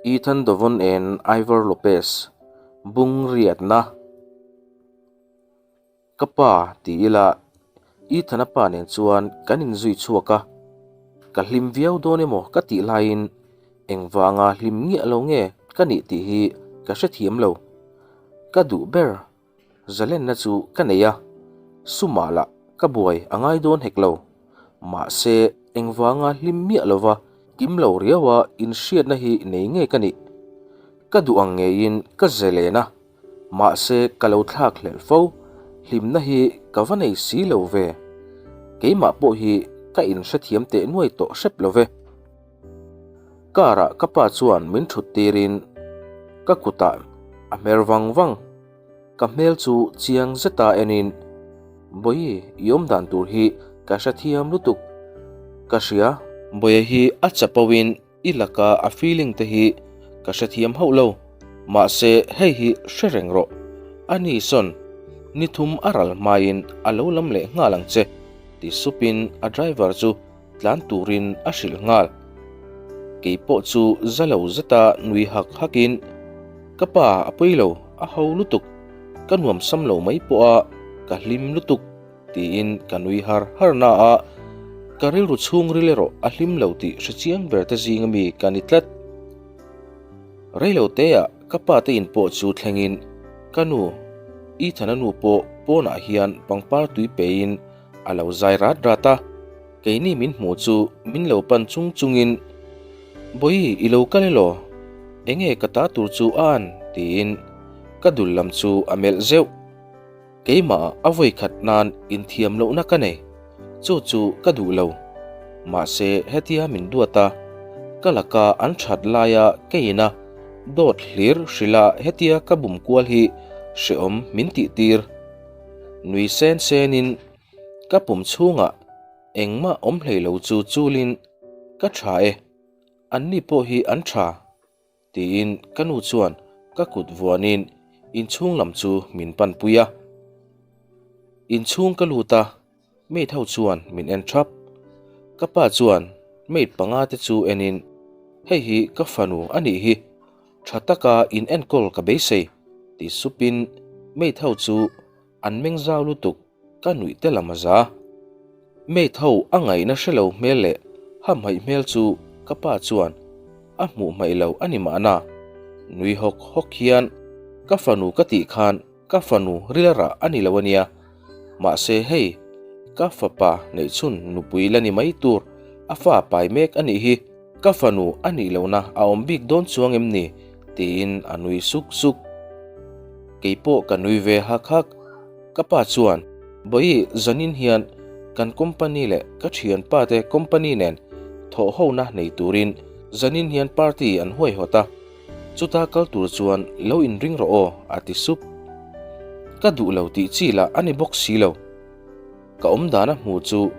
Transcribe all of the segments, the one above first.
Ethan Dovon and Ivor Lopez bung riatna Ka pa ti ila Ethan-a pa nen chuan kan inzui chhuak a, ka hlim viau dawn emaw ka tih laiin engvanga hlim ngiah lo nge ka nih tih hi ka hrethiam lo. Ka duh ber Zalenna chu ka nei a, sumah lah ka buai a ngai dawn hek lo. Mahse, engvanga hlim miah lova kim lo riaua inhriatna hi nei nge ka nih? Ka duh ang ngeiin ka zelen a, mahse ka lo thlak hlelh fo, hlimna hi ka va nei si lo ve. Keimah pawh hi ka inhrethiam teh nuai tawh hrep lo ve. Car ah ka pa chuan min thut tirin ka kutah a hmer vang vang. Ka hmel chu chiang zeta enin, Bawihi, i awm dan tur hi ka hrethiam lutuk. Ka hria. Bawiha hi a chapo in i laka a feeling te hi ka hrethiam hauh lo. Mahse hei hi hre reng rawh. Ani sawn ni thum a ral hmain a lo lam leh nghal ang che, ti supin a driver chu tlan turin a hrilh nghal. Kei pawh chu za lo zeta nui hak hakin, Ka pa a pawi lo, a ho lutuk, ka nuam sam lo mai pawh a, ka hlim lutuk, tiin ka nui har har na a, ka rilru chhungril erawh a hlim lo tih hre chiang ber te zing ami ka ni tlat. Reilo teah ka pa te in pawh chu thlengin ka nu, Ethan-a nu pawh pawnah hian pangpar tui pein a lo zai rat rat a. Keini min hmuh chu min lo pan chung chungin, Bawihi i lo kal elaw? Enge ka ta tur chu a an? tiin ka dul lam chu a melh zeuh. Keimah a vawi khat nan inthiam lohna ka nei, chu chu ka duh lo. Mahse hetia min duat a, ka laka an that laia keina dawt hlir hrilha hetia ka bum kual hi hreawm min tihtir. Nui sen senin Ka pum chhungah engmah awm hlei lo chu chulin ka tha e, anni pawh hi an tha, tiin ka nu chuan ka kut vuanin inchhung lam chu min panpui a. Inchhung ka lut a, maid ho chuan min en thap. Ka pa chuan maid panga te chu enin, Hei hi ka fanu a nih hi, tha taka in enkawl ka beisei, ti supin maid ho chu An meng zau lutuk, ka nuih te lam a za. Mate ho a ngaihna hre lo hmel leh hamhaih hmel chu ka pa chuan a hmuh hmaih lo a ni mahna. Nui hawk hawk hian ka fanu ka tih khan ka fanu rila rah a ni lo a nia. Mahse hei, ka fapa neihchhun nupui la ni mai tur a fa pai mek a nih hi. Ka fanu a nih lohna a awm bik dawn chuang em ni? tiin a nui suk suk. Kei pawh ka nui ve hak hak. Ka pa chuan, Bawihi, zanin hian kan company leh ka thianpa te company nen thawhhona nei turin zanin hian party an huaihawt a, chuta kal tur chuan lo inring rawh aw, a ti sup. Ka duh lo tih chi lah a ni bawk si lo. Ka awm dan a hmu chu,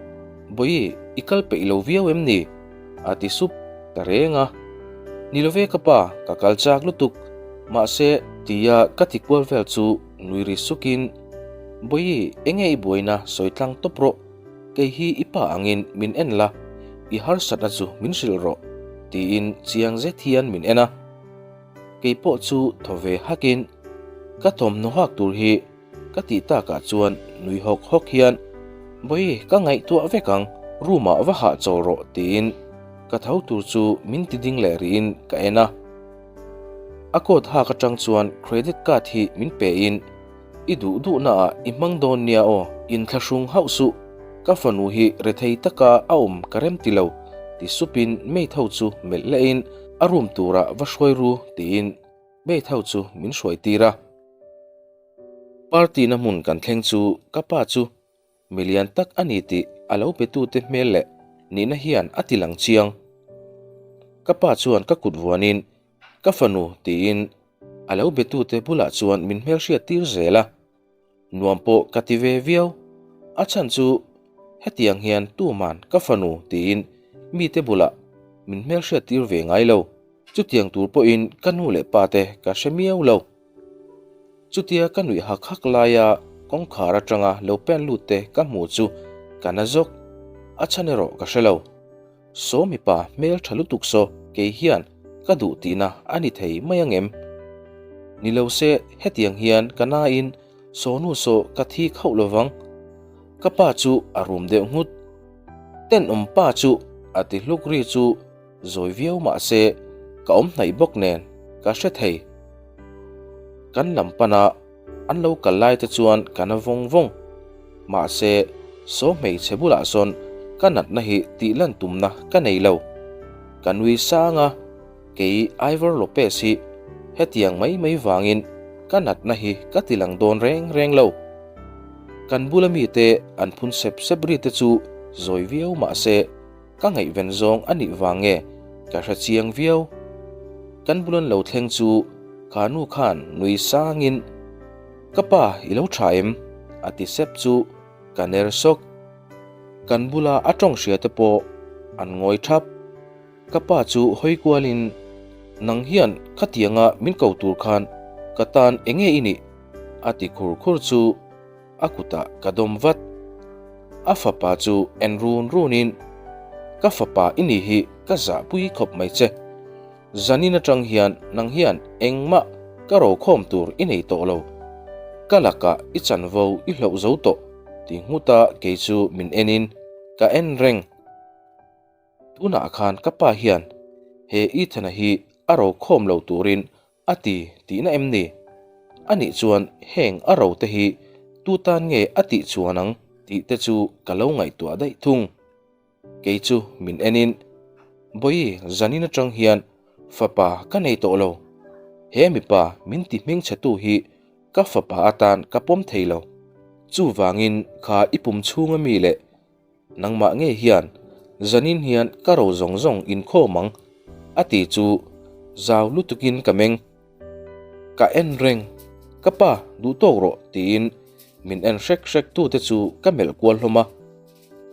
Bawihi, i kal peih lo viau em ni? a ti sup ta reng a. Ni lo ve ka pa, ka kal chak lutuk. Mahse, tia ka ti kual vel chu nui ri sukin, Bawihi, enge i buaina sawi tlang tawp rawh. Kei hi i pa angin min en la, i harsatna chu min hrilh rawh, tiin chiang zet hian min en a. Kei pawh chu thaw ve hakin, Ka thawmhnaw hak tur hi Ka tih takah chuan nui hawk hawk hian, Bawihi, ka ngaihtuah vek ang, room ah va hah chawl rawh tiin ka tho tur chu min ti ding leh rihin ka en a. A coat hak atang chuan credit card hi min pe in, I duh duhna ah i hmang dawn nia aw, inthlahrung hauh suh, ka fanu hi rethei taka a awm ka rem ti lo ti supin maid ho chu melh leh in a room turah va hruai ru tiin maid ho chu min hruai tir a. Party na hmun kan thleng chu ka pa chu milian tak a ni tih a lo betute hmel leh nihna hian a ti lang chiang. Ka pa chuan ka kut vuanin ka fanu tiin a lo betute bulah chuan min hmelhriat tir zel a, nuam pawh ka ti ve viau. A chhan chu hetiang hian tuman ka fanu tiin mite bulah min hmelhriat tir ve ngai lo. Chutiang tur pawhin ka nu leh pa te ka hre miau lo. Chutia ka nuih hak hak laia kawngkhar atanga lo pen lut te ka hmuh chu ka na zawk, a chhan erawh ka hre lo. Saw mipa hmel tha lutuk saw kei hian ka duh tihna a ni thei mai angem? Ni lo se hetiang hian ka nain Sawnu saw ka thi khauh lovang. Ka pa chu a rum deuh nghut. Tenawm pa chu a ti hluk ri chu zawi viau mah se ka awm hnaih bawk nen ka hre thei. Kan lam pana an lo kal lai te chuan ka na vawng vawng. Mahse saw hmeichhe bulah sawn ka natna hi tih lan tumna ka nei lo. Ka nui sang a. Kei Ivor Lopez hi hetiang mai mai vangin ka natna hi ka ti lang dawn reng reng lo. Kan bula mite an phun sep sep ri te chu zawi viau mah se ka ngaihven zawng a nih vang nge ka hre chiang viau. Kan bulan lo thleng chu kha nu khan nui sangin, Ka pa i lo tha em? a ti sep chu ka ner sawk. Kan bula a tawng hria te pawh an ngawi thap. Ka pa chu hawi kualin, Nang hian khatianga min ko tur khan ka tan enge i nih? a ti khur khur chu a kutah ka dawm vat. A fapa chu en run runin, Ka fapa i nih hi ka zahpui khawp mai che. Zanin atang hian nang hian engmah ka rokhawm tur i nei tawh lo. Ka lakah i chanvo i hloh zo tawh ti nghuta kei chu min enin ka en reng. Tunah khan ka pa hian he Ethana hi a ro khawm lo turin a ti tihna em ni? Anih chuan heng a ro te hi tu tan nge a tih chuan ang tih te chu ka lo ngaihtuah daih thung. Kei chu min enin, Bawihi zanin atang hian fapa ka nei tawh lo. He mipa min ti hmingchhe tu hi ka fapa atan ka pawm thei lo. Chuvangin kha i pum chhunga mi leh Nangmah ngei hian zanin hian ka ro zawng zawng inkhawm ang a ti chu zau lutukin ka meng. Ka en reng, ka pa duh tawk rawh tiin min en hrek hrek tute chu ka melh kual hlawm a.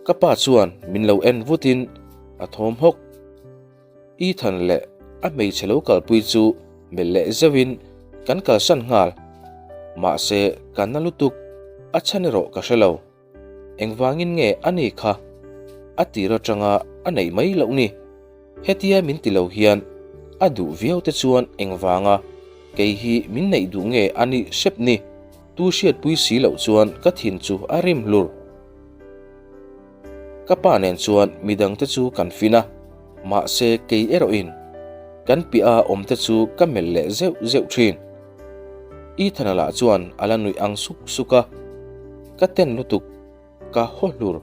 Ka pa chuan min lo en vutin a thawm hawk. Ethan leh a hmeichhe lo kalpui chu melh leh zeuhin kan kalsan nghal. Mahse ka na lutuk a chhan erawh ka hre lo. Engvangin nge a ni kha a tir atanga a neih mai loh ni? Hetia min ti lo hian a duh viau te chuan engvanga kei hi min neih duh nge a nih hrep ni? Tu hriatpui si loh chuan ka thin chu a rim hlur. Ka pa nen chuan midang te chu kan fin a, mahse kei erawhin kan piah a awm te chu ka melh leh zeuh zeuh thin. Ethana lah chuan a la nuih ang suk suk a, ka ten lutuk, ka haw hlur.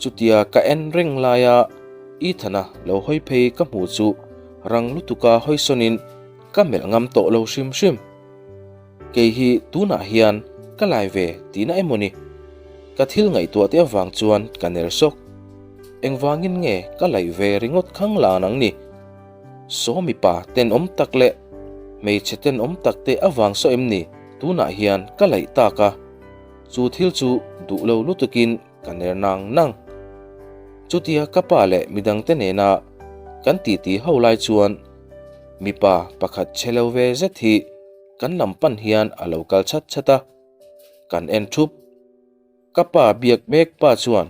Chutia ka en reng laia Ethana lo hawi phei ka hmuh chu rang lutuka hawi sawnin ka melh ngam tawh lo hrim hrim. Kei hi tunah hian ka lai ve tihna emaw ni? Ka thil ngaihtuah te avang chuan ka ner sawk. Engvangin nge ka laih ve ringawt khang lan ang ni? Saw mipa tenawm tak leh hmeichhe tenawm tak te avang saw em ni? Tunah hian ka laih tak a, chu thil chu duh lo lutukin ka ner nang nang. Chutia ka pa leh midangte nena kan titi ho lai chuan mipa pakhat chhe lo ve zet hi kan lam pan hian a lo kal chat chat a, kan en thup. Ka pa biak mek pa chuan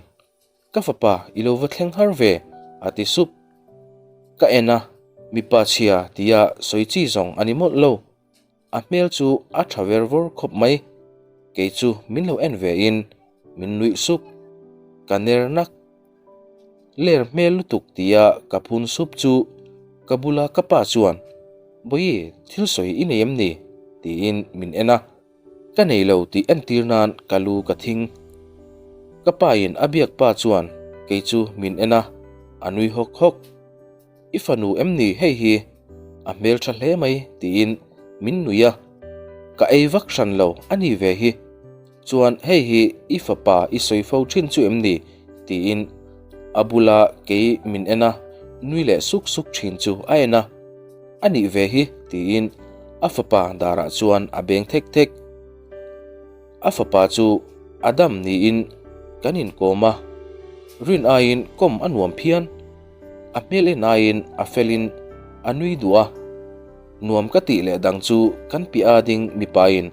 Ka fapa i lo va thleng har ve, a ti sup. Ka en a, mipa chhia tia sawi chi zawng a ni mawlh lo. A hmel chu a tha ver vawr khawp mai. Kei chu min lo en ve in min nuih sup. Ka ner nak. Ler hmel lutuk tia ka phun sup chu ka bula ka pa chuan, Bawihi, thil sawi i nei em ni? tiin min en a. Ka nei lo tih entir nan ka lu ka thing. Ka pa in a biak pa chuan kei chu min en a, a nui hawk hawk. I fanu em ni hei hi? A hmel tha hle mai tiin min nui a. Ka ei vak hran lo a ni ve hi. Chuan hei hi i fapa i sawi fo thin chu em ni? tiin a bula kei min en a, nui leh suk suk thin chu a en a. A nih ve hi tiin a fapa darah chuan a beng thek thek. A fapa chu Adam niin kan inkawm a, rin aiin kawm a nuam phian. A hmel en aiin a felin a nui duh a, nuam ka tih leh dang chu kan piah a ding mipain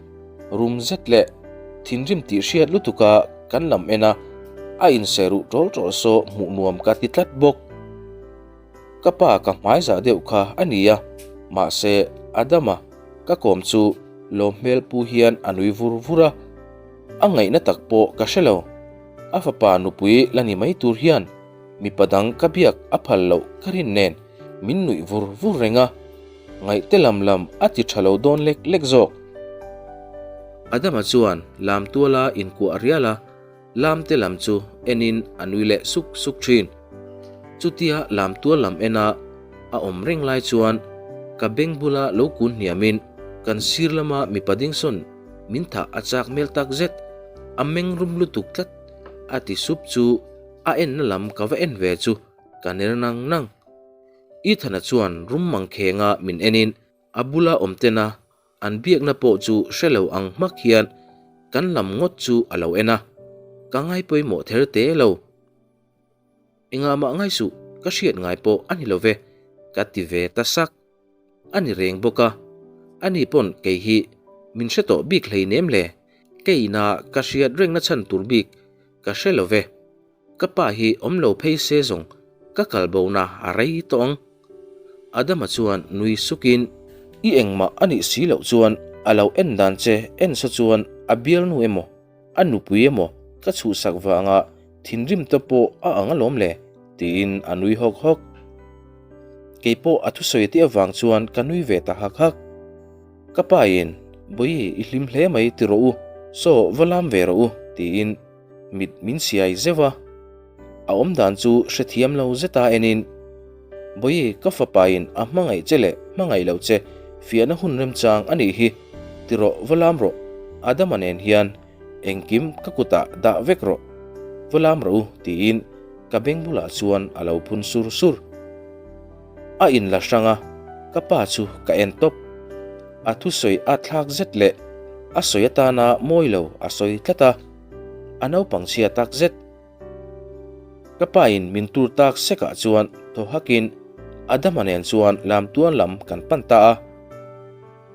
rum zet leh thinrim tih hriat lutuka kan lam en a, a inserh ruh tawl tawl saw hmuh nuam ka ti tlat bawk. Ka pa ka hmaizah deuh kha a ni a, mahse Adama ka kawm chu lawm hmel pu hian a nui vur vur a, a ngaihna tak pawh ka hre lo. A fapa nupui la ni mai tur hian mipa dang ka biak a phal loh ka rin nen min nuih vur vur reng a, ngaihte lam lam a ti tha lo dawn lek lek zawk. Adama chuan lam tuala inkuah rial a. Lamte lam chu enin a nui leh suk suk thin. Chutia lam tual lam ena a awm reng lai chuan ka beng bula lo kun hniamin kan sir lama mipa dingsawn min thah a chak hmel tak zet, a meng rum lutuk tlat a ti sup chu a enna lam ka va en ve chu ka ner nang nang. Ethana chuan rum mangkhenga min enin A bula awm tena an biakna pawh chu hre lo ang hmak hian kan lam ngawt chu a lo en a, ka ngai pawimawh ther te lo. Engah mah ngai suh, ka hriat ngai pawh a ni lo ve, ka ti ve ta sak. A ni reng bawk a, ani pawn kei hi min hre tawh bik hleinem le, kei ina ka hriat rengna chhan tur bik ka hre lo ve. Ka pa hi awm lo phei se zawng ka kal bona a rei tawh ang. Adama chuan nui sukin, I engmah a nih si loh chuan a lo en dan che en saw chuan a bialnu emaw a nupui emaw ka chhuhsak vanga thinrim te pawh a ang alawm le, tiin a nui hawk hawk. Keipawh a thusawi te avang chuan ka nui ve ta hak hak. Ka pain, Bawihi i hlim hle mai ti rawh u, saw va lam ve rawh u, tiin Mit min siai zeuh a, a awm dan chu hrethiam lo zeta enin, Bawihi, ka fapain a hmangaih che leh hmangaih loh che fiahna hun remchang a nih hi, ti rawh va lam rawh, Adama nen hian engkim ka kutah dah vek rawh, va lam rawh u tiin ka beng bulah chuan a lo phun sur sur. A inla hrang a, ka pa chu ka en tawp. A thusawi a thlak zet leh a sawi atana mawi lo a sawi tlat a, a naupang chhia tak zet. Ka pa in min tur tak sekah chuan thaw hakin Adama nen chuan lam tuan lam kan pan ta a.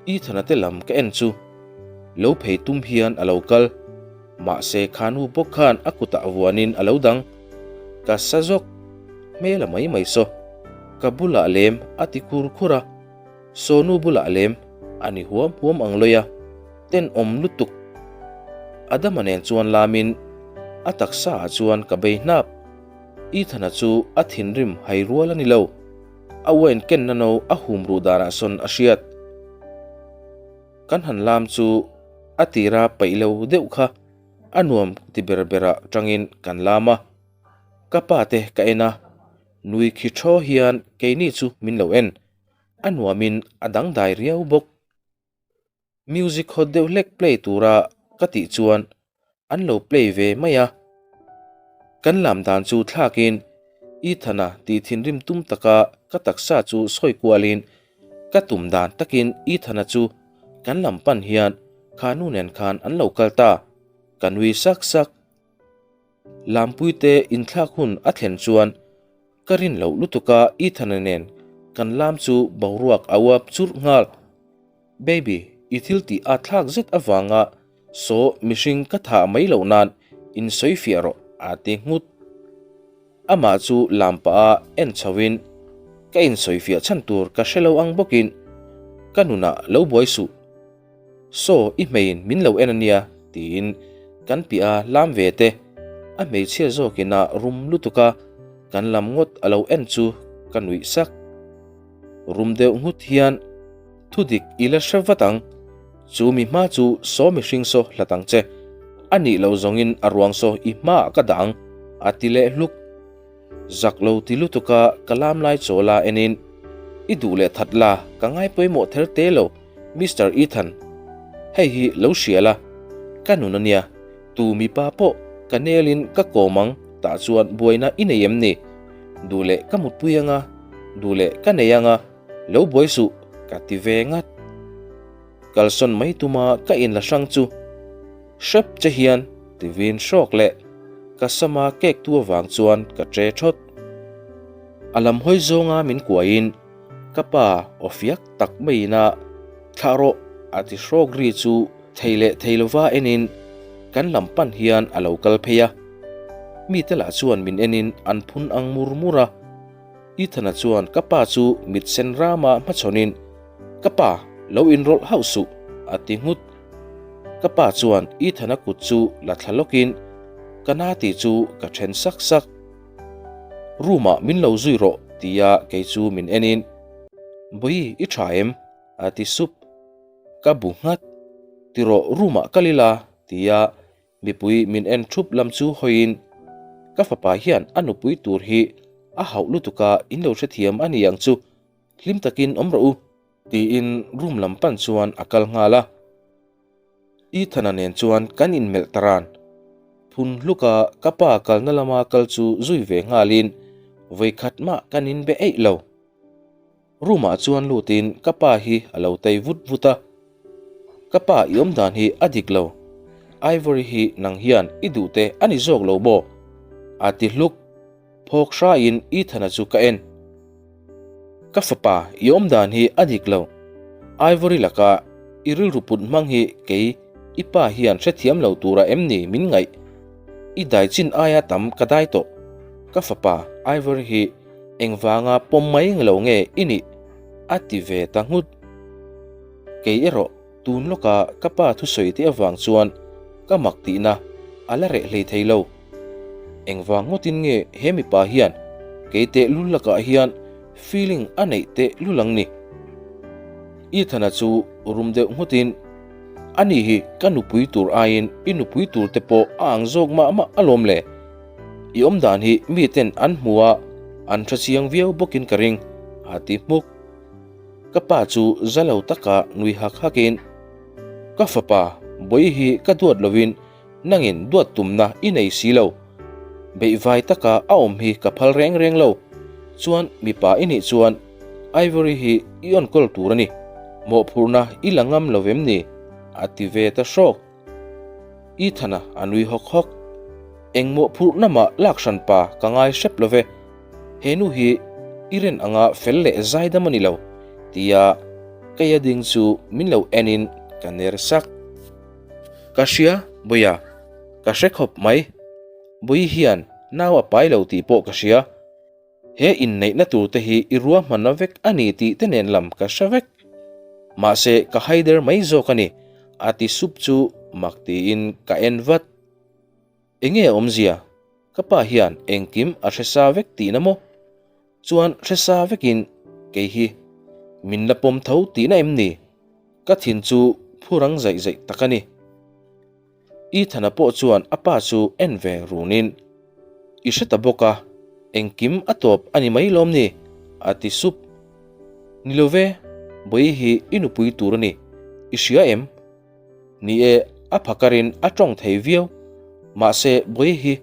Ethana te lam ka en chu lo phei tum hian a lo kal, mahse khanu bawk khan a kutah vuanin a lo dang. Ka sa zawk, hmel a mai mai saw. Ka bulah lem a ti khur khur a. Sawnu bulah lem a ni huam huam ang lawi a, tenawm lutuk. Adama nen chuan lamin a taksa ah chuan ka bei hnap. Ethana chu a thinrim hai rual a ni lo. A uain kenna no a hum ruh danah sawn a hriat. Kan han lam chu a tira paih lo deuh kha a nuam ti ber berah tangin kan lam a. Ka pa te ka en a, nui khi thaw hian keini chu min lo en. A nuamin a dangdai riau bawk. Music hot deuh hlek play tura ka tih chuan an lo play ve mai a. Kan lam dan chu thlakin Ethana tih thinrim tum taka ka taksa chu sawi kualin ka tum dan takin Ethana chu kan lam pan hian kha nu nen khan an lo kal ta. Ka nui sak sak. Lampuite inthlak hun a thlen chuan Ka rin loh lutuk a Ethana nen kan lam chu boruak a uap churh nghal. Baby, i thil tih a thlak zet avanga saw mihring ka thah mai loh nan in sawi fiah rawh a ti nghut. Amah chu lam pah a en chho in ka in sawi fiah chhan tur ka hre lo ang bawkin ka nunah lo buai suh. Saw, i hmeiin min lo en a nia, tiin kan piah a lam ve te, a hmeichhia zawkin a rum lutuk a, kan lam ngawt a lo en chu ka nuih sak. Rum deuh nghut hian thudik i la hre vat ang, chu mi hma chu saw mihring saw hlat ang che, a nih lo zawngin a ruang saw i hmaah ka dah ang, a ti leh hluk. Zak lo ti lutuk a ka lam lai chaw la enin, I duh leh that la, ka ngai pawimawh ther te lo, Mister Ethan. Hei hi lo hria la, ka nun a nia, tu mipa pawh ka nelin ka kawm ang tah chuan buaina i nei em ni? Duh leh ka mutpui anga, duh leh ka nei anga, lo buai suh, ka ti ve ngat. Kalsawn mai tuma ka inla hrang chu hrep che hian ti vin hrawk leh ka sama kek tu avang chuan ka tre thawt. A lam hawi zawnga min kuaiin ka pa aw fiak tak maiin a thlah rawh a ti hrawk ri chu thei leh thei lova enin kan lam pan hian a lo kal phei a. Mite lah chuan min enin an phun ang mur mur a. Ethana chuan ka pa chu mit sen rama hmachhawnin, Ka pa, lo inrawlh hauh suh, a ti nghut. Ka pa chuan Ethana kut chu la thla lawkin, Ka na tih chu ka then sak sak. Room-ah min lo zui rawh, tia kei chu min enin, Bawi, i tha em? a ti sup. Ka bu nghat. Ti rawh, room-ah kal ila, tia Mipui min en thup lam chu hawiin, Ka fapa hian a nupui tur hi a hauh lutuk a, in lo hrethiam a ni ang chu, hlim takin awm rawh u, tiin room lam pan chuan a kal nghal a. Ethana nen chuan kan inmelh ta ran. Phun hluka ka pa kalna lama kal chu zui ve nghalin vawikhat mah kan inbe eih lo. Room ah chuan lutin ka pa hi a lo tei vut vut a, Ka pa i awm dan hi a dik lo, Ivory hi nang hian i duh te a ni zawk lo maw? A ti hluk, phawk hraiin Ethana chu ka en. Ka fapa i awm dan hi a dik lo, Ivory laka i rilru put hmang hi kei i pa hian hrethiam lo tura em ni min ngaih? I dai chin aia tam ka dai tawh, ka fapa Ivory hi Engvanga pawm mai lo nge i nih? a ti ve ta nghut. Kei erawh tun lawka ka pa thusawi te avang chuan ka mak tihna a la reh hlei thei lo. Engvang ngawtin nge he mipa hian kei tehlul lakah hian feeling a neih tehlul ang ni? Ethana chu rum deuh nghutin, Ani hi ka nupui tur aiin i nupui tur te pawh a ang zawk mah mah alawm le. I awm dan hi miten an hmu a, an hre chiang viau bawkin ka ring, a ti hmuk. Ka pa chu za lo taka nui hak hakin, Ka fapa, bawi hi ka duat lovin nangin duat tumna i nei si lo. Beihvai taka a awm hi ka phal reng reng lo. Chuan mipa i nih chuan Ivory hi i enkawl tur a ni. Mawhphurhna i la ngam lo vem ni? a ti ve ta hrawk. Ethana a nui hawk hawk. Engmaw phurhna mah lak hran pa ka ngai hrep lo ve. He nu hi i rin anga fel leh zaidam a ni lo, tia Keia ding chu min lo enin ka ner sak. Ka hria, Buia, ka hre khawp mai. Bui hian nau a pai lo tih pawh ka hria. He inneihna tur te hi i ruahmanna vek a ni tih te nen lam ka hre vek. Mahse ka haider mai zawk a ni, a ti sup chu mak tiin ka en vat. Enge a awmzia? Ka pa hian engkim a hre sa vek tihna maw? Chuan hre sa vekin kei hi min la pawm tho tihna em ni? Ka thin chu phurang zaih zaih tak a ni. Ethana pawh chuan a pa chu en ve runin, I hre ta bawk a, engkim a tawp a ni mai lawm ni? a ti sup. Ni lo ve, Bawihi hi i nupui tur a ni, i hria em? Ni e, a phakarin a tawng thei viau, mahse Bawihi hi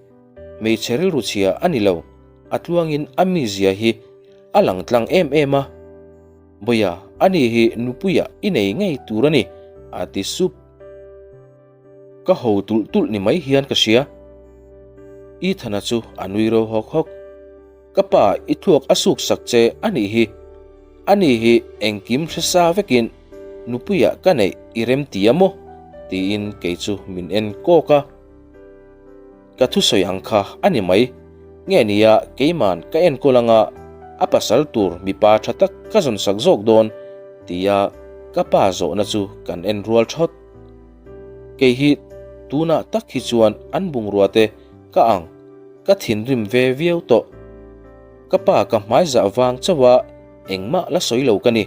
hmeichhe rilru chhia a ni lo, a tluangin a mizia hi a lang tlang em em a. Bawiha, ani hi nupuia i nei ngei tur a ni, a ti sup. Ka ho tulh tulh ni mai hian ka hria. Ethana chu a nui ro hawk hawk. Ka pa i thluak a suk sak che a nih hi. Ani hi engkim hre sa vekin nupuiah ka neih i rem ti a maw? tiin kei chu min en kawk a. Ka thusawi ang kha a ni mai. Nge nia keiman ka enkawl anga a pasal tur mipa tha tak ka zawn sak zawk dawn tia ka pa zawhna chu kan en rual thawt. Kei hi tunah tak hi chuan an bungrua te ka ang ka thinrim ve viau tawh. Ka pa ka hmai zah vang chauh a engmah la sawi lo ka ni.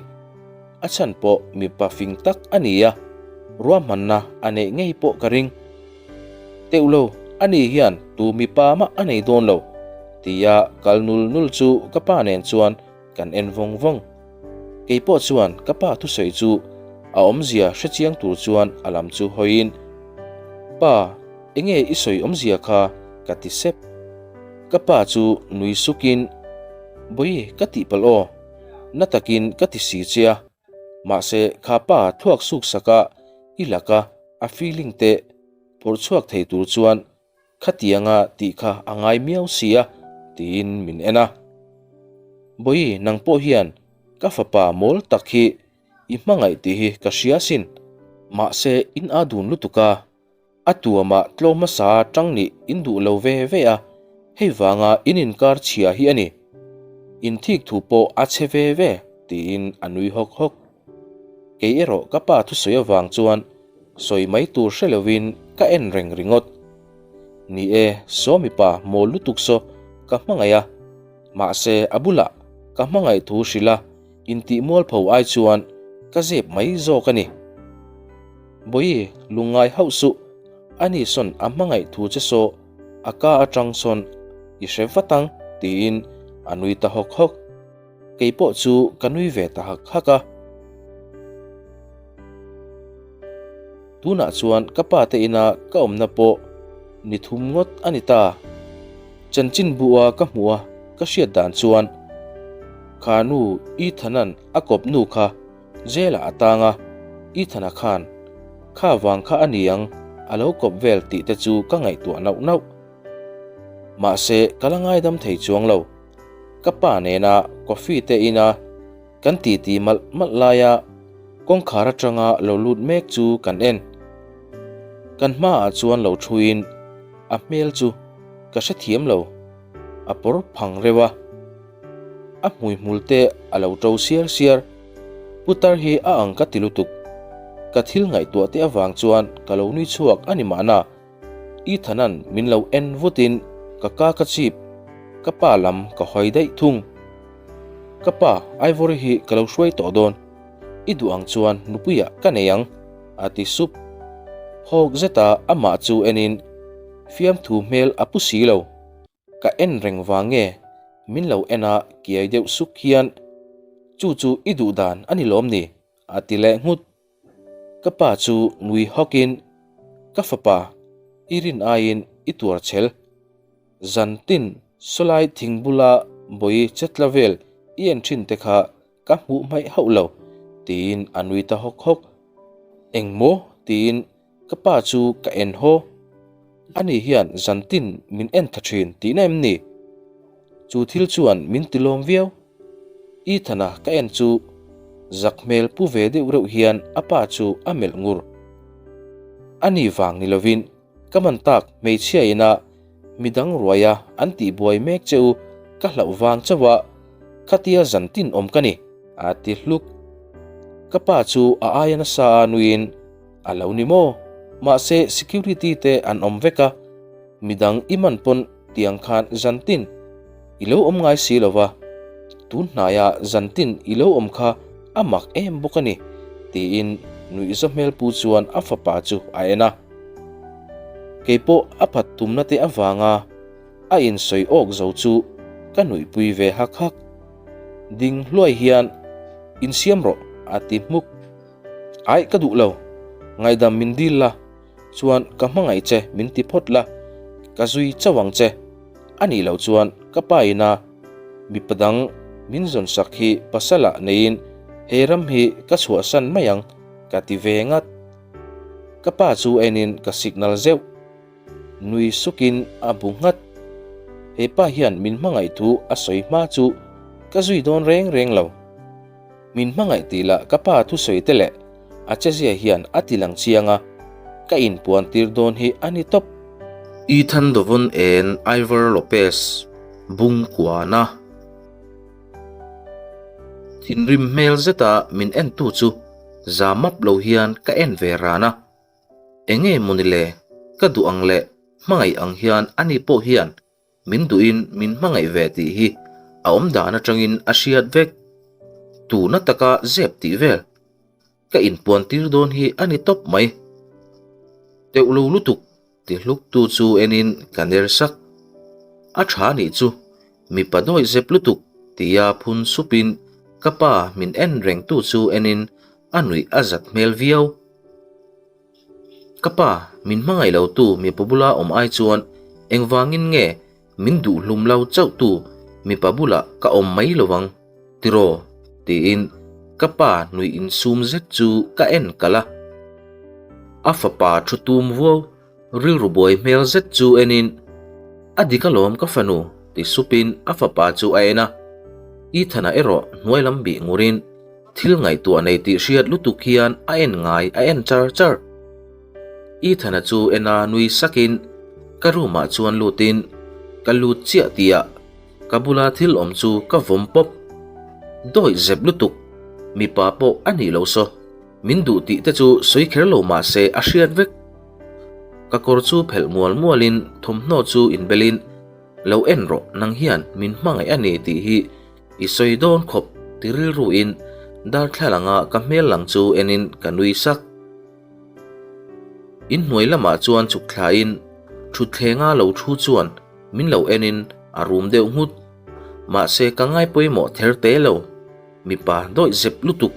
A chhan pawh mipa fing tak a ni a, ruahmanna a neih ngei pawh ka ring. Teuh lo, ani hian tu mipa mah a nei dawn lo, tia kal nul nul chu ka pa nen chuan kan en vawng vawng. Kei pawh chuan ka pa thusawi chu a awmzia hre chiang tur chuan a lam chu hawiin, Pa, enge i sawi awmzia kha? ka ti sep. Ka pa chu nui sukin, Bawi, ka tihpalh aw, na takin ka ti si che a. Mahse, kha pa thluak suk saka i laka a feeling te phawrh chhuak thei tur chuan khatianga tih kha a ngai miau si a, tiin min en a. Bawi, nang pawh hian ka fapa mawl tak hi i hmangaih tih hi ka hria sin. Mahse, in a dun lutuk a, A tuamah tlawm hmasa tang nih in duh lo ve ve a, hei vanga in inkar chhia hi a ni. Inthik thu pawh a chhe ve ve, tiin a nui hawk hawk. Kei erawh ka pa thusawi avang chuan sawi mai tur hre lovin ka en reng ringawt. Ni e, saw mipa mawl lutuk saw ka hmangaih a, mahse a bulah ka hmangaih thu hrilh a intih mualpho ai chuan ka zep mai zawk a ni. Bawihi, lungngai hauh suh, ani sawn a hmangaih thu che saw a ka atang sawn i hre vat ang tiin a nui ta hawk hawk. Kei pawh chu ka nui ve ta hak hak a. Tunah chuan ka pa te ina ka awmna pawh ni thum ngawt a ni ta. Chanchin bu a ka hmuh a ka hriat dan chuan kha nu Ethan-a'n a kawp nu kha jail ah a tang a, Ethan-a khan kha vang kha a ni ang a lo kawp vel tih te chu ka ngaihtuah nauh nauh. Mahse ka la ngaidam thei chuang lo. Ka pa nena coffee te ina kan titi malh malh laia kawngkhar atanga lo lut mek chu kan en. Kan hmaah chuan lo thuin a hmel chu ka hrethiam lo, a pawr phang reuh a. A hmuihmul te a lo to siar siar. Putar hi a ang ka ti lutuk. Ka thil ngaihtuah te avang chuan ka lo nui chhuak a ni mahna. Ethan-a'n min lo en vutin ka ka ka chip, ka pa lam ka hawi daih thung. Ka pa, Ivory hi ka lo hruai tawh dawn, i duh ang chuan nupuiah ka nei ang, a ti sup. Phawk zeta amah chu enin fiamthu hmel a pu si lo. Ka en reng vang nge min lo en a kiai deuh suk hian, Chu chu i duh dan a ni lawm ni? a ti leh nghut. Ka pa chu nui hawkin, Ka fapa, i rin aiin i tuar chhel. Zan tin sawlai thing bula bawi chetla vel i en thin te kha ka hmuh hmaih hauh lo, tiin a nui ta hawk hawk. Eng maw? tiin Ka pa chu ka en haw. Ani hian zantin min en tha thin tihna em ni? Chu thil chuan min ti lawm viau. Ethan-a ka en chu zak hmel pu ve deuh reuh hian a pa chu a melh ngur. Ani vang ni lovin ka man tak hmeichhia ina midang ruaia an tihbuai mek che u ka hlauh vang chauh a khatia zantin awm ka ni, a ti hluk. Ka pa chu a aia nasa a nuiin A lo ni maw? Mahse security te an awm vek a, midang i man pawn tiang khan zantin i lo awm ngai si lo va, tun hnaia zantin i lo awm kha a mak em bawk a ni, tiin nuihza hmel pu chuan a fapa chu a en a. Keipawh a phat tumna te avanga a insawi awk zo chu ka nuihpui ve hak hak. Ding hluai hian, Insiam rawh, a ti hmuk. Aih ka duh lo, ngaidam min dil la, chuan ka hmangaih che min ti phawt la, ka zui chauh ang che. A nih loh chuan ka pa ina mipa dang min zawn sak hi pasal ah neiin he ram hi ka chhuahsan mai ang ka ti ve ngat. Ka pa chu enin ka signal zeuh. Nui sukin a bu nghat. He pa hian min hmangaih thu a sawi hma chu ka zui dawn reng reng lo. Min hmangaih tih lah ka pa thusawi te leh a chezia hian a ti lang chiang a, ka inpuan tir dawn hi a ni tawp. Ethan Dovon en Ivor Lopez bung kuan a. Thinrim hmel zeta min entu chu za map lo hian ka en ve ran a. Enge mawni le, ka duh ang leh hmangaih ang hian ani pawh hian Min duhin min hmangaih ve tih hi a awm dan atangin a hriat vek. Tuna taka zep tih vel ka inpuan tir dawn hi a ni tawp mai. Teuh lo lutuk ti hluk tu chu enin ka ner sak. A tha nih chu mipa dawih zep lutuk tia phun supin ka pa min en reng tu chu enin a nuih a zat hmel viau. Ka pa, min hmangaih lo tu mipa bula awm ai chuan engvangin nge min duh hlum lo chauh tu mipa bulah ka awm mai lo vang tiraw? tiin ka pa nuih insum zet chu ka en kalh a. A fapa thu tum vuau rilru buai hmel zet chu enin, A dik alawm ka fanu ti supin a fapa chu a en a. Ethan-a erawh hnuai lam bih ngurin, Thil ngaihtuah nei tih hriat lutuk hian a en ngai a en char char. Ethan-a chu en a nui sakin ka room ah chuan lutin ka lut chiah tih ah. Ka bula thil awm chu ka vawm pawp. Dawih zep lutuk, mipa pawh a nih lo saw. Min duh tih te chu sawi kher lo mah se a hriat vek. Ka kawr chu phelh mual mualin thawmhnaw chu inbelin, Lo en rawh, nang hian min hmangaih a ni tih hi i sawi dawn khawp ti rilruin darthlalanga ka hmel lang chu enin ka nui sak. Inhnuai lamah chuan chhuk thlain thutthlengah lo thu chuan min lo enin a rum deuh nghut. Mahse ka ngai pawimawh ther te lo. Mipa dawih zep lutuk.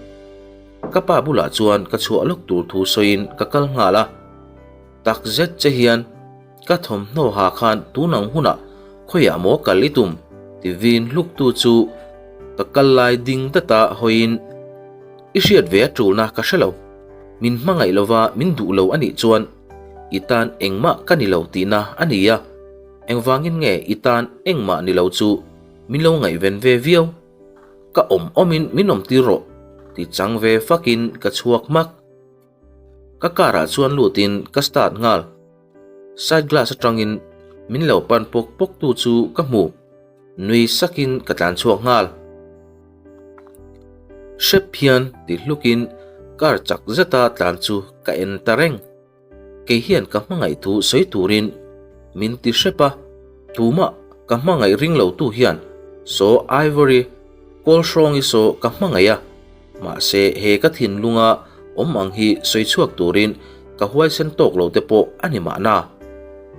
Ka pa bulah chuan ka chhuah lawk tur thu sawiin ka kal nghal a. Tak zet che hian ka thawmhnaw ha khan tun ang hunah khawiah maw kal i tum? ti vin hluktu chu ka kal lai ding data hawiin i hriat ve a tulna ka hre lo. Min hmangaih lova min duh lo a nih chuan i tan engmah ka ni lo tihna a ni a, engvangin nge i tan engmah ni lo chu min lo ngaihven ve viau? Ka awm awmin min awm tir rawh ti chang ve fakin ka chhuak hmak. Ka car ah chuan lutin ka start nghal. Side glass atangin min lo pan pawk pawk tu chu ka hmu. Nui sakin ka tlan chhuak nghal. Hrep hian ti hlukin car chak zeta tlan chu ka en ta reng. Kei hian ka hmangaih thu sawi turin min ti hrep a, tumah ka hmangaih ring lo tu hian saw Ivory kawl hrawngi saw ka hmangaih a, mahse he ka thinlunga awm ang hi sawi chhuak turin ka huaisen tawk lo te pawh a ni mahna.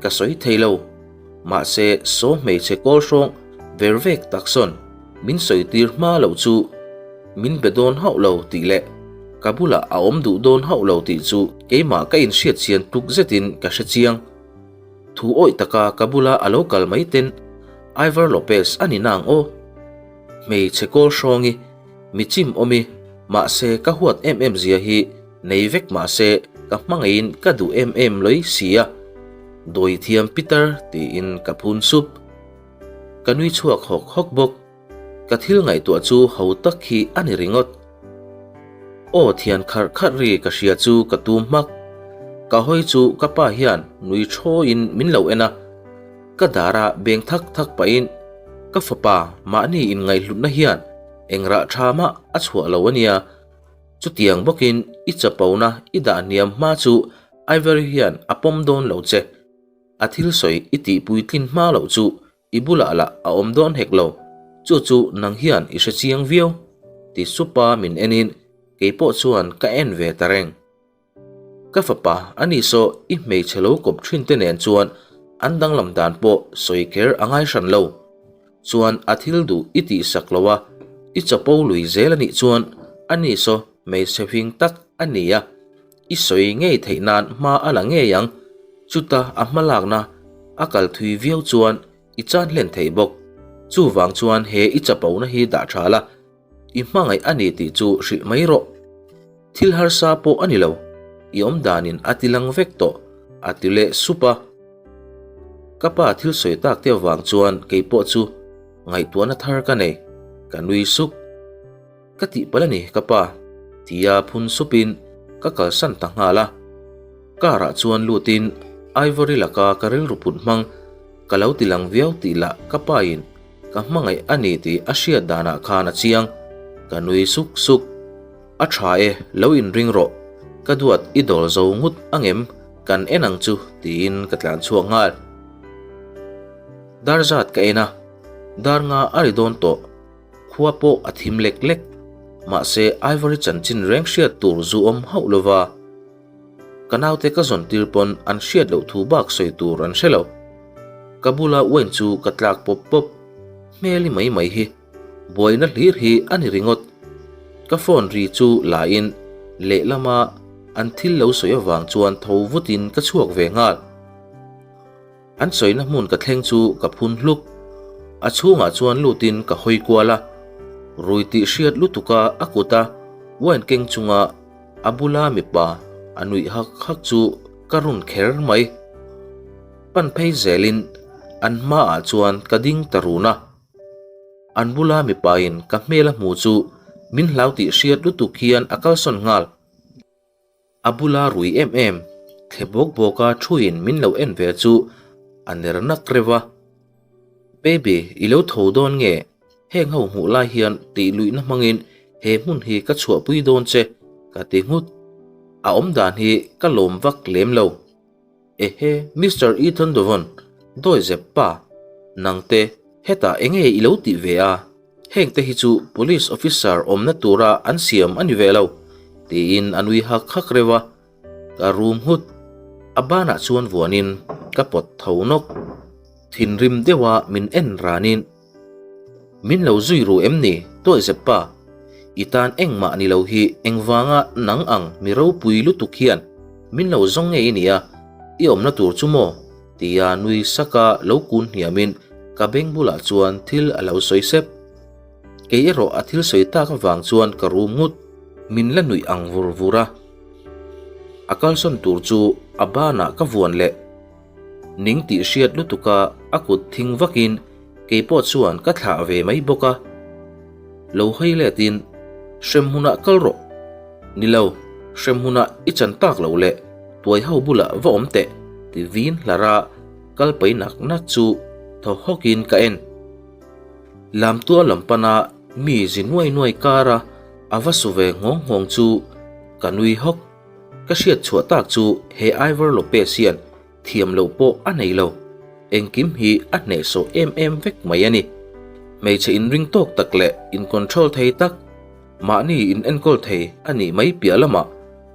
Ka sawi thei lo. Mahse saw hmeichhe kawl hrawng ver vek tak sawn min sawi tir hma loh chu min be dawn hauh lo tih leh ka bulah a awm duh dawn hauh lo tih chu keimah ka inhriat chian tluk zetin ka hre chiang. Thu awih taka ka bula a lo kal mai ten Ivor Lopez a ni nang aw. Hmeichhe kawl hrawngi mi chim awmi mahse ka huat em em zia hi nei vek mahse ka hmangaihin ka duh em em lawih si a, Dawithiam Peter tiin ka phun sup. Ka nui chhuak hawk hawk bawk. Ka thil ngaihtuah chu ho tak hi a ni ringawt. Aw thian kharh kharh ri ka hria chu ka tum hmak. Ka hawi chu ka pa hian nui thawiin min lo en a. Ka dara beng thak thak pahin ka fapa mahni inngaihhlutna hian engrah tha mah a chhuah lo a nia. Chutiang bawkin i chapona i dah hniam hma chu Ivory hian a pawm dawn lo che. A thil sawi i tihpui tlin hma loh chu i bulah lah a awm dawn hek lo, chu chu nang hian i hre chiang viau, ti supa min enin kei pawh chuan ka en ve ta reng. Ka fapa a ni saw i hmeichhe lo kawp thin te nen chuan an danglam dan pawh sawi kher a ngai hran lo. Chuan a thil duh i tihsak lo a, i chapo lui zel a nih chuan a ni saw hmeichhe fing tak a ni a. I sawi ngei theih nan hma a la ngei ang. Chuta a hma lakna a kal thui viau chuan i chan hlen thei bawk. Chuvang chuan he i chapona hi dah tha la, i hmangaih a ni tih chu hrilh mai rawh. Thil harsa pawh a ni lo, i awm danin a ti lang vek tawh, a ti leh sup a. Ka pa thil sawi tak te avang chuan kei pawh chu ngaihtuahna thar ka nei, ka nui suk. Ka tihpalh a ni ka pa, tia phun supin ka kalsan ta nghal a. Car ah chuan lutin Ivory laka ka rilru put hmang ka lo ti lang viau tih lah ka pa in ka hmangaih a ni tih a hriat danah khan a chiang. Ka nui suk suk. A tha e, lo inring rawh. Ka duat i dawl zo ngut angem kan en ang chu tiin ka tlan chhuak nghal. Dar zat ka en a, dar nga a ri dawn tawh. Khua pawh a thim lek lek. Mahse Ivory chanchin reng hriat tur zu awm hauh lova. Ka naute ka zawn tir pawn an hriat loh thu bak sawi tur an hre lo. Ka bula wine chu ka tlak pawp pawp. Hmeli mai mai hi. Buaina hlir hi a ni ringawt. Ka phone ri chu la in lehlama an thil lo sawi avang chuan tho vutin ka chhuak ve nghal. An sawina hmun ka thleng chu ka phun hluk. A chhungah chuan lutin ka hawi kual a, rui tih hriat lutuka a kuta wine keng chunga a bula mipa a nuih hak hak chu ka run kher mai. Pan phei zelin an hmaah chuan ka ding ta run a. An bula mipain ka hmel a hmu chu min hlau tih hriat lutuk hian a kalsawn nghal. A bula rui em em, thle bawk bawka thuin min lo en ve chu a ner nak reuh a. Baby, i lo tho dawn nge? Heng ho hmuh lai hian tih luihna hmangin he hmun hi ka chhuahpui dawn che, ka ti nghut. A awmdan hi ka lawm vak lem lo. Ehe, Mister Ethan Dovon, dawi zep pa, nangte hetah enge i lo tih ve a? Hengte hi chu Police Officer awmna tura an siam a ni ve lo, tiin a nui hak hak reuh a. Ka rum nghut. A banah chuan vuanin ka pawt tho nawk. Thinrim deuha min en ranin, Min lo zui ru em ni, Tuai Zeppa? I tan engmah ni lo hi engvanga nang ang mi ropui lutuk hian min lo zawng ngei i nia, i awmna tur chu maw? tia nui saka lo kun hniamin ka beng bulah chuan thil a lo sawi sep. Kei erawh a thil sawi tak avang chuan ka rum nghut. Min la nuih ang vur vur a. A kalsawn tur chu a banah ka vuan leh. Ning tih hriat lutuka a kut thing vakin kei pawh chuan ka thlah ve mai bawk a. Lo hawi letin, Hremhmunah kal rawh. Ni lo, hremhmunah i chan tak loh leh tuai ho bulah va awm teh ti vin hlar a kal pai nak nak chu thaw hawkin ka en. Lamtua lam pana mi zi nuai nuai kara a va su ve nghawng nghawng chu ka nui hawk. Ka hriat chhuah tak chu he Ivor Lopez hian thiam loh pawh a nei lo. Engkim hi a hnehsawh em em vek mai a ni. Hmeichhe inring tawk tak leh in control thei tak, mahni in enkawl thei a nih mai piah lamah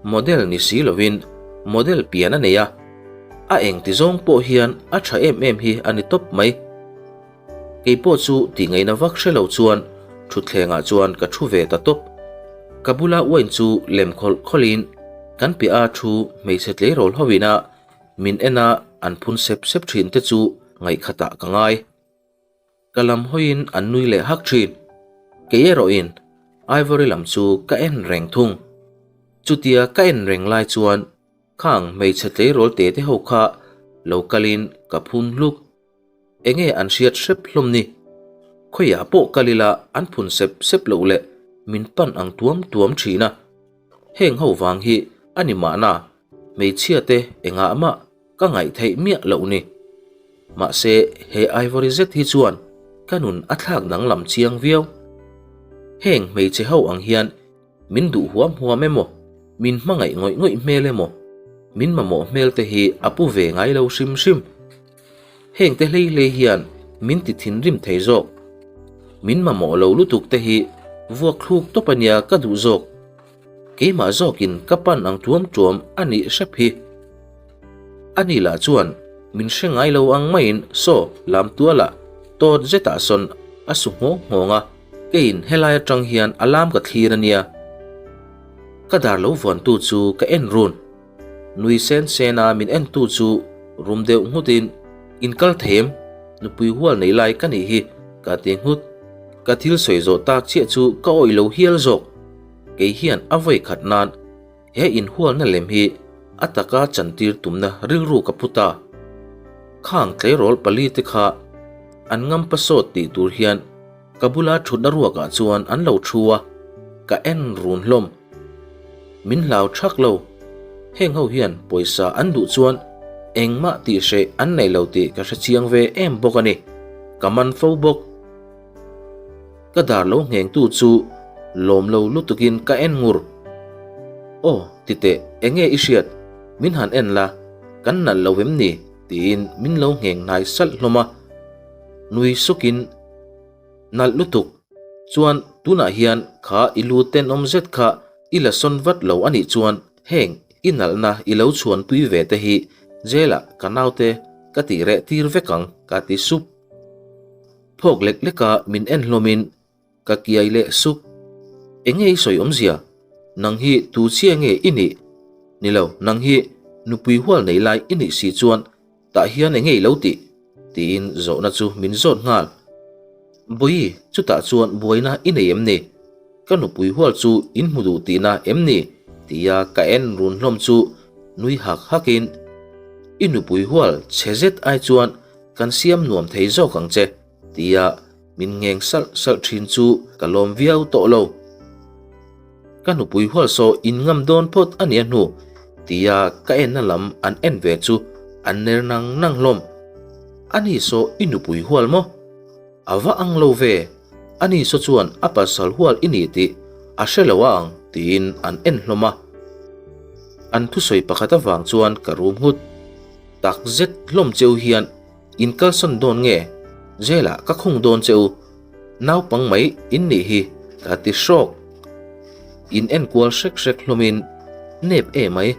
model ni si lovin model pian a nei a, a engti zawng pawh hian a tha em em hi a ni tawp mai. Kei pawh chu tih ngaihna vak hre lo chuan thutthlengah chuan ka thu ve ta tawp. Ka bula wine chu lem khawlh khawlhin kan piah a thu hmeichhe tleirawl ho ina min en a an phun sep sep thin te chu ngaihkhatah ka ngai. Ka lam hawiin an nui leh hak thin. Kei erawhin Ivory lam chu ka en reng thung. Chutia ka en reng lai chuan khang hmeichhe tleirawl te te ho kha lo kalin ka phun hluk. Enge an hriat hrep hlawm ni? Khawiah pawh kal ila an phun sep sep loh leh min pan ang tuam tuam thin a. Heng ho vang hi a ni mahna hmeichhia te engah mah ka ngaih theih miah loh ni. Mahse he Ivory zet hi chuan ka nun a thlak danglam chiang viau. Heng hmeichhe ho ang hian Min duh huam huam emaw, min hmangaih ngawih ngawih hmel emaw, min mamawh hmel te hi a pu ve ngai lo hrim hrim. Heng te hlei hlei hian min ti thinrim thei zawk. Min mamawh lo lutuk te hi vuak thluk tawp a nia ka duh zawk. Keimah zawkin ka pan ang tuam tuam a nih hrep hi. Ani lah chuan min hre ngai lo ang maiin saw lam tualah tawt zetah sawn a su nghawng nghawng a. Keiin helai atang hian a lam ka thlir a nia. Ka dar lo vuantu chu ka en run. Nui sen sen a min entu chu rum deuh nghutin, In kal them, nupui hual nei lai ka nih hi, ka ti nghut. Ka thil sawi zawh tak chiah chu ka awih lo hial zawk. Kei hian a vawi khat nan He inhualna lem hi a taka chantir tumna rilru ka pu ta. Khang tleirawl palite kha an ngam pasawt tih tur hian ka bula thutna ruakah chuan an lo thu a, ka en run hlawm. Min hlau thak lo. Heng ho hian pawisa an duh chuan engmah tih hreh an nei lo tih ka hre chiang ve em bawk a ni. Ka man fo bawk. Ka dar lo nghengtu chu lawm lo lutukin ka en ngur. Aw, titeh, enge i hriat? Min han en la, kan nalh lo em ni? tiin min lo ngheng hnai salh hlawm a. Nui sukin, Nalh lutuk, chuan tunah hian kha i lu tenawm zet kha i la sawn vat lo a nih chuan heng i nalhna i lo chhuanpui ve te hi jail ah ka naute ka tih reh tir vek ang ka ti sup. Phawk lek lek a min en hlawmin ka kiai leh suk. Enge i sawi awmzia? Nang hi tu chhia nge i nih? Ni lo, nang hi nupui hual nei lai i nih si chuan tah hian enge i lo tih? Tiin zawhna chu min zawt nghal. Bawi, chutah chuan buaina i nei em ni? Ka nupui hual chu in hmu duh tihna em ni? Tia ka en run hlawm chu nui hak hakin, I nupui hual chhe zet ai chuan Kan siam nuam thei zawk ang che, tia min ngeng salh salh thin chu ka lawm viau tawh lo. Ka nupui hual saw in ngam dawn phawt a nia hnu, tia ka enna lam an en ve chu an ner nang nang hlawm. Ani saw i nupui hual maw? A va ang lo ve, ani saw chuan a pasal hual i ni tih a hre lo a ang tiin an en hlawm a. An thusawi pakhat avang chuan ka rum nghut. Tak zet hlawm cheu hian in kalsan dawn nge? Jail ah ka khung dawn che u. Naupang mai in nih hi ka ti hrawk. In enkual hrek hrek hlawmin nep e mai,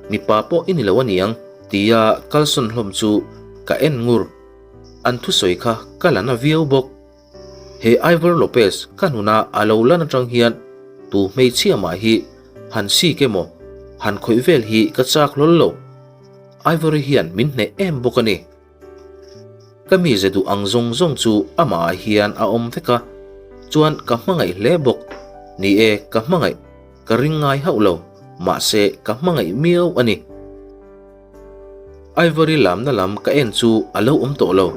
mipa pawh i ni lo aniang tia kalsawn hlawm chu ka en ngur. An thusawi kha ka la na viau bawk. He Ivor Lopez ka hnuna a lo lan atang hian tu hmeichhia mah hi han sik emaw han khawih vel hi ka chak hlawl lo. Ivory hian min hneh em bawk a ni. Ka mize duh ang zawng zawng chu amah ah hian a awm vek a, chuan ka hmangaih hle bawk. Ni e, ka hmangaih, ka ring ngai hauh lo, mahse ka hmangaih miau a ni. Ivory lamna lam ka en chu a lo awm tawh lo.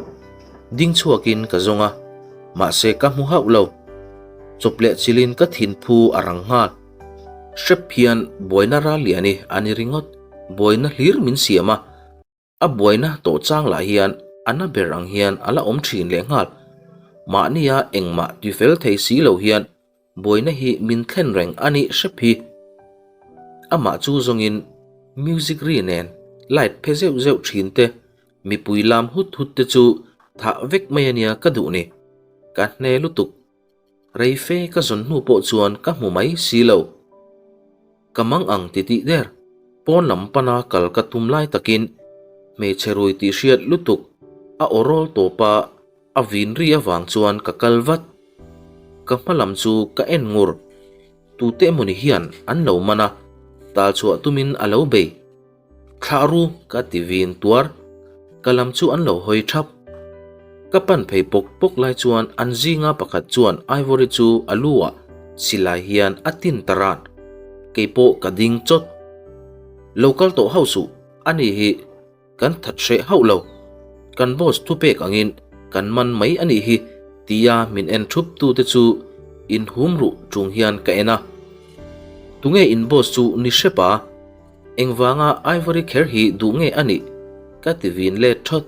Ding chhuakin ka zawng a, mahse ka hmu hauh lo. Chawp leh chilin ka thinphu a rang nghal. Hrep hian buaina ral lian i a ni ringawt, buaina hlir min siam a, a buaina tawh chang lah hian a na ber ang hian a la awm thin leh nghal. Mahnia engmah tifel thei si lo hian Buaina hi min thlen reng a nih hrep hi. Amah chu zawngin music ri nen light phe zeuh zeuh thin te, mipui lam hut hut te chu thah vek mai ania ka duh ni. Ka hne lutuk. Rei fe ka zawn hnu pawh chuan ka hmu mai si lo. Ka mang ang ti tih der. Pawn lam pana kal ka tum lai takin hmeichhe rui tih hriat lutuk a aw rawl tawp a. A vin ri avang chuan ka kal vat. Ka hma lam chu ka en ngur. Tute emawni hian an lo man a, tal chhuah tumin a lo bei. Thlah ru ka ti vin tuar. Ka lam chu an lo hawi thap. Ka pan phei pawk pawk lai chuan an zinga pakhat chuan Ivory chu a lu ah silai hian a tin ta ran. Keipawh ka ding chawt. Lo kal tawh hauh suh, ani hi. Kan that hreh hauh lo. Kan boss thupek angin kan man mai a nih hi tia min en thup tute chu inhum ruh chung hian ka en a. Tunge in boss chu ni hrep a? Engvanga Ivory kher hi duh nge a nih? Ka ti vin let thawt.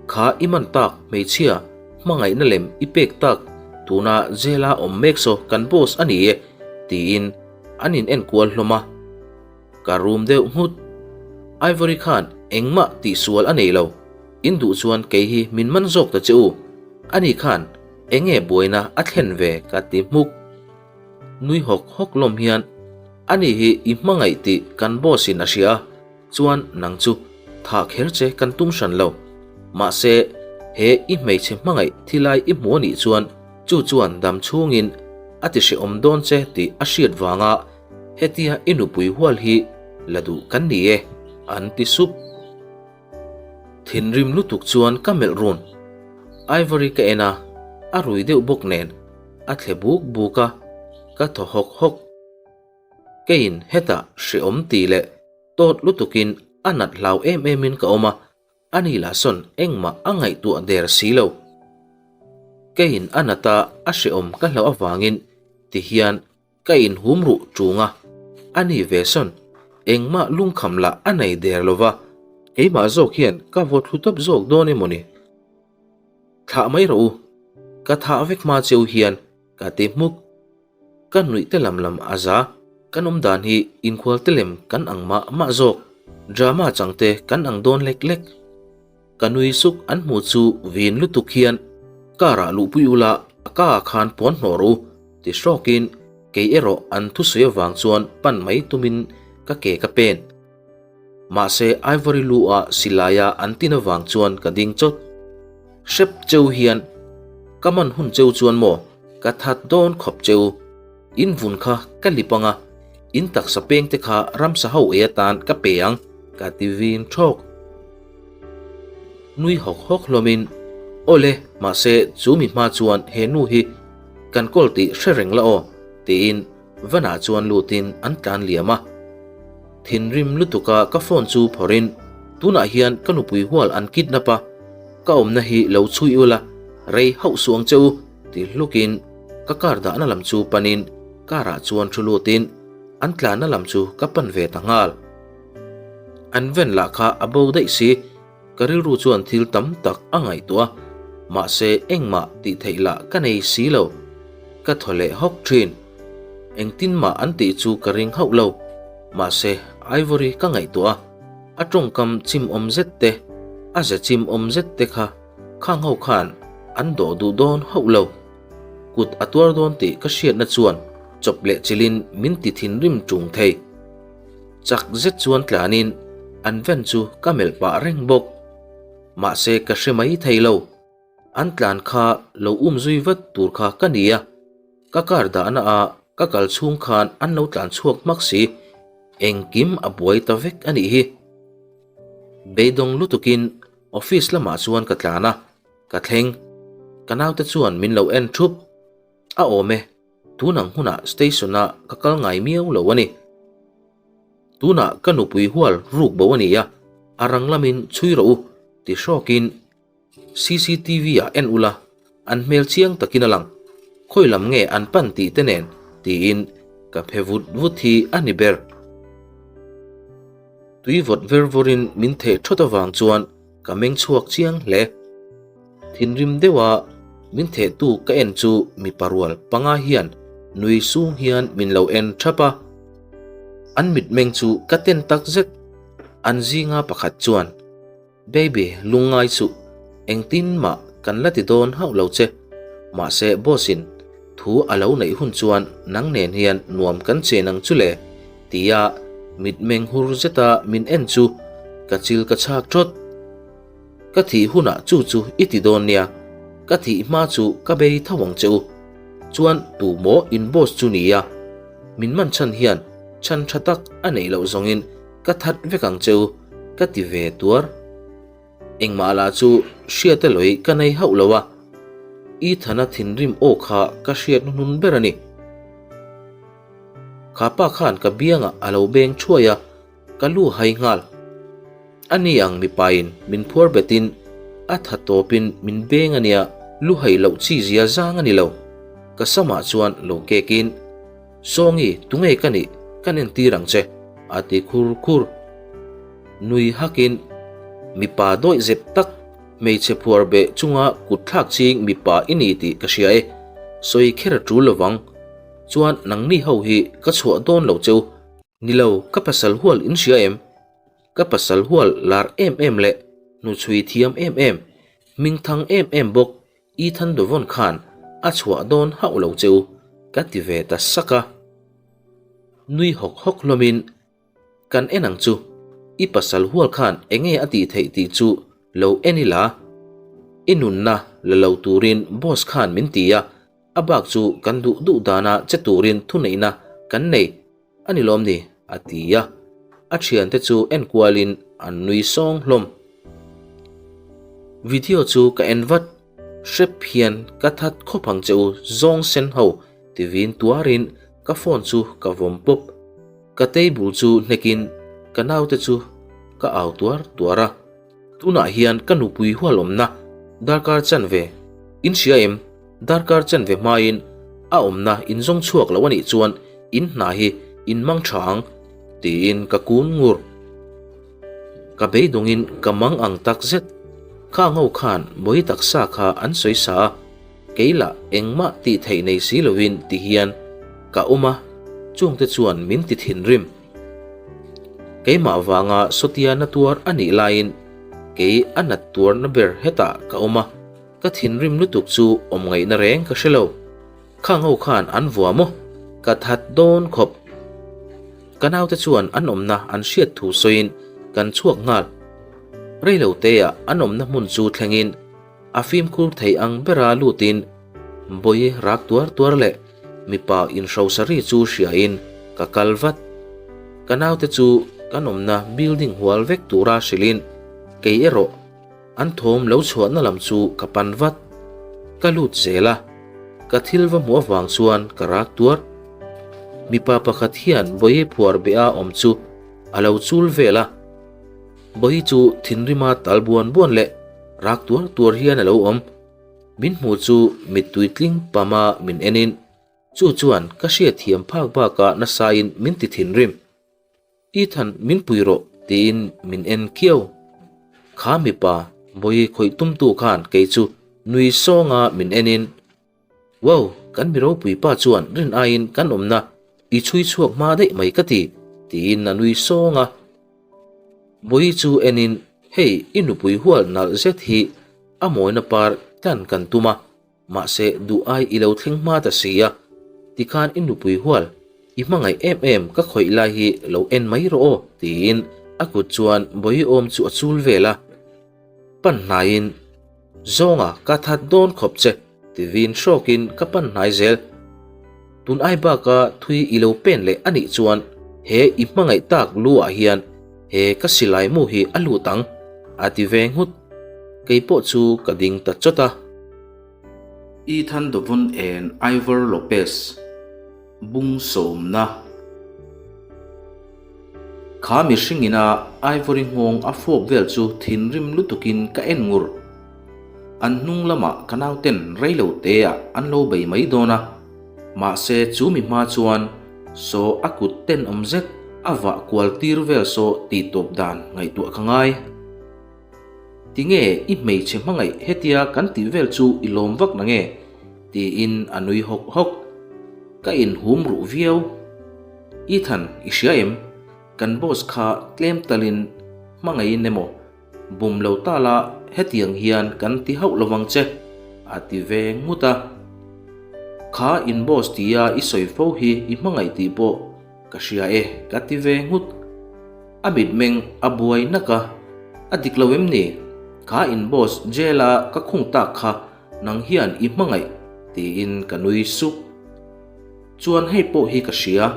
Kha i man tak hmeichhia hmangaihna lem i pek tak tuna jail a awm mek saw kan boss a ni e tiin an in enkual hlawm a. Ka rum deuh nghut. Ivory khan engmah tihsual a nei lo. In duh chuan kei hi min man zawk ta che u. Ani khan enge buaina a thlen ve ka ti hmuk. Nui hawk hawk lawm hian ani hi i hmangaih tih kan boss in a hria a, chuan nang chu tha kher che kan tum hran lo. Mahse he i hmeichhe hmangaih thilai i hmu anih chuan chu chuan dam chhungin a ti hrehawm dawn che tih a hriat vanga Hetia i nupui hual hi la duh kan ni e, an ti sup. Thinrim lutuk chuan ka melh run. Ivory ka en a, a rui deuh bawk nen a thle buk buk a, ka thaw hawk hawk. Keiin hetah hreawm tih leh tawt lutukin a nat hlau em emin ka awm a, Ani lah sawn engmah a ngaihtuah der si lo. Keiin a nat a, a hrehawm ka hlauh avangin tihian ka inhum ruh ṭung a. Ani ve sawn engmah lungkham lah a nei der lo va, keimah zawk hian ka vaw thlu tawp zawk dawn emaw ni? Thlah mai rawh u, ka thah vek hma cheu hian ka ti hmuk. Ka nuih te lam lam a za, kan awm dan hi inkhual te lem kan ang mah mah zawk, drama chang te kan ang dawn lek lek. Ka nui suk an hmu chu vin lutuk hian car ah luhpui ula a ka ah khan puan hnawh rawh u ti hrawkin kei erawh an thusawi avang chuan pan mai tumin ka ke ka pen. Mahse Ivory lu ah silai a an tin avang chuan ka ding chawt. Hrep cheu hian ka man hun cheu chuan maw ka that dawn khawp cheu. In vun kha ka lip anga in taksa peng te kha ramsa ho ei atan ka pe ang ka ti vin thawk. Nui hawk hawk hlawmin awle mahse chu mi hma chuan he nu hi kan kawl tih hre reng la aw tiin Vanah chuan lutin an tlan liam a. Thinrim lutuka ka phone chu phawrhin, Tunah hian ka nupui hual an kidnap a, ka awmna hi lo chhui ula, rei hauh suh ang che u, ti hlukin ka car dahna lam chu panin car ah chuan thu lutin an tlanna lam chu ka pan ve ta nghal. An ven lah kha a bo daih si, ka rilru chuan thil tam tak a ngaihtuah a. Mahse engmah tih theih lah ka nei si lo. Ka thaw leh hawk thin. Engtin mah an tih chu ka ring hauh lo. Mahse Ivory ka ngaihtuah a, a tawngkam chim awm zet te, a ze chim awm zet te kha khang ho khan an dawh duh dawn hauh lo. Kut a tuar dawn tih ka hriatna chuan chawp leh chilhin min ti thinrim ṭung thei. Chak zet chuan tlanin an van chu ka melh pah reng bawk. Mahse ka hre mai thei lo. An tlan kha lo um zui vat tur kha ka ni a, ka car dahna a ka kal chhung khan an lo tlan chhuak hmak si, engkim a buai ta vek a nih hi. Beidawng lutukin office lamah chuan ka tlan a, ka thleng. Ka naute chuan min lo en thup. A awm e, tun ang hunah station ah ka kal ngai miau lo a ni. Tunah ka nupui hual ruk bo a ni a, a rang lamin chhui rawh u ti hrawkin CCTV ah en ula, an hmel chiang takin a lang. Khawi lam nge an pan tih te nen tiin ka phe vut vut hi a ni ber. Tui vawt ver vawrin min theh thawt avang chuan ka meng chhuak chiang hle. Thinrim deuha min thehtu ka en chu mipa rual panga hian nui sung hian min lo en thap a. An mitmeng chu ka ten tak zet. An zinga pakhat chuan, Baby, lungngai suh, engtin mah kan la ti dawn hauh lo che. Mahse boss in thu a lo neih hun chuan nang nen hian nuam kan chen ang chu le, tia mitmeng hur zeta min en chu ka chil ka chhak thawt. Ka thih hunah chu chu i ti dawn nia, ka thih hma chu ka bei tho ang che u. Chuan tu maw in boss chu nia, min man chhan hian chhan tha tak a neih loh zawngin ka that vek ang che u, ka ti ve tuar. Engmah lah chu hriata lawih ka nei hauh lo a, Ethana thinrim aw kha ka hriat hnuhnun ber a ni. Kha pa khan ka biangah a lo beng thuai a, ka lu hai nghal. Ani ang mipain min phuar betin a tha tawpin min beng a nia, lu hai loh chi zia zang a ni lo. Ka samah chuan lo kekin. Sawngi, tunge ka nih? Kan entir ang che, a ti khur khur. Nui hakin, Mipa dawih zep tak, hmeichhe phuar beh chunga kut thlak ching mipa i ni tih ka hria e. Sawi kher a tul lovang. Chuan nangni ho hi ka chhuah dawn lo cheu. Ni lo, ka pasal hual in hria em? Ka pasal hual lar em em leh hnuchhui thiam em em, hmingthang em em bawk Ethan Dovon khan a chhuah dawn hauh lo che u, ka ti ve ta sak a. Nui hawk hawk hlawmin, Kan en ang chu, i pasal hual khan enge a tih theih tih chu lo en ila. I nunna la lo turin boss khan min ti a, a bak chu kan duh duh dana che turin thuneihna kan nei a ni lawm ni? a ti a, a thiante chu en kualin an nui sawng hlawm. Video chu ka en vat, hrep hian ka that khawp ang che u zawng sen ho ti vin tuarin ka phone chu ka vawm pawp. Ka table chu hnekin ka naute chu ka au tuar tuar a. Tunah hian ka nupui hual awmna darkar chanve in hria em? Darkar chanve hmain a awmna in zawng chhuak lo a nih chuan in hna hi in mang tha ang tiin ka kun ngur. Ka beidawngin ka mang ang tak zet. Kha ngo khan bawi taksa kha an sawi sa a, kei lah engmah tih theih nei si lovin ti hian ka awm a, chungte chuan min ti thinrim. Keimah vanga Sotia na tuar a nih laiin kei a nat tuarna ber hetah ka awm a, ka thinrim lutuk chu awm ngaihna reng ka hre lo. Khang ho khan an vua maw? Ka that dawn khawp. Ka naute chuan an awmna an hriat thu sawiin kan chhuak nghal. Reilo teah an awmna hmun chu thlengin a fimkhur thei ang bera lutin bawi rak tuar tuar leh mipa inhrosari chu hriain ka kal vat. Ka naute chu kan awmna building hual vek tura hrilhin kei erawh an thawm lo chhuahna lam chu ka pan vat. Ka lut zel a, ka thil va hmuh avang chuan ka rak tuar. Mipa pakhat hian bawi phuar beh a awm chu a lo chul vel a. Bawi chu thinrima tal buan buan leh rak tuar tuar hian a lo awm. Min hmu chu mittui tling pama min enin, chu chuan ka hriatthiam phak bakah nasain min ti thinrim. Ethan min pui rawh tiin min en khiau. Kha mipa bawi khawih tumtu khan kei chu Nui sawnga min enin, Wow, kan mi ropui pa chuan rin aiin kan awmna i chhui chhuak hma daih mai ka ti, tiin a nui sawng a. Bawihi chu enin, Hei, i nupui hual nalh zet hi a mawina par tlan kan tum a, Mahse, duh ai i lo thleng hma ta si a, tikhan i nupui hual, i hmangaih em em ka khawih lai hi lo en mai rawh aw, tiin a kut chuan Bawiawm chu a chul vel a. Pan hnaiin, Zawnga ka that dawn khawp che, ti vin hrawkin ka pan hnai zel. Tun ai baka thui i lo pen leh a nih chuan he i hmangaih tak lu ah hian he ka silai mu hi a lut ang, a ti ve nghut. Kei pawh chu ka ding ta chawt a. Ethan Dovon and Ivor Lopez bung sawmna. Kha mihring ina Ivory nghawng a fawp vel chu thinrim lutukin ka en ngur. An hnung lamah ka nauten reilo te ah an lo bei mai dawn a, mahse chu mi hma chuan saw a kut tenawm zet a vah kual tir vel saw tih tawp dan ngaihtuah ka ngai. Tinge i hmeichhe hmangaih hetia kan tih vel chu i lawm vak na nge? tiin a nui hawk hawk. Ka inhum ruh viau. Ethan, i hria em? Kan boss kha tlem talin hmangaihin emaw Bum lo ta la, hetiang hian kan ti hauh lovang che, a ti ve ngut a. Kha in boss tia i sawi fo hi i hmangaih tih pawh ka hria e, ka ti ve ngut. A mitmeng a buai nak a, a dik lo em ni? Kha in boss jail a ka khung tak kha nang hian i hmangaih, tiin ka nui sup. Chuan hei pawh hi ka hria,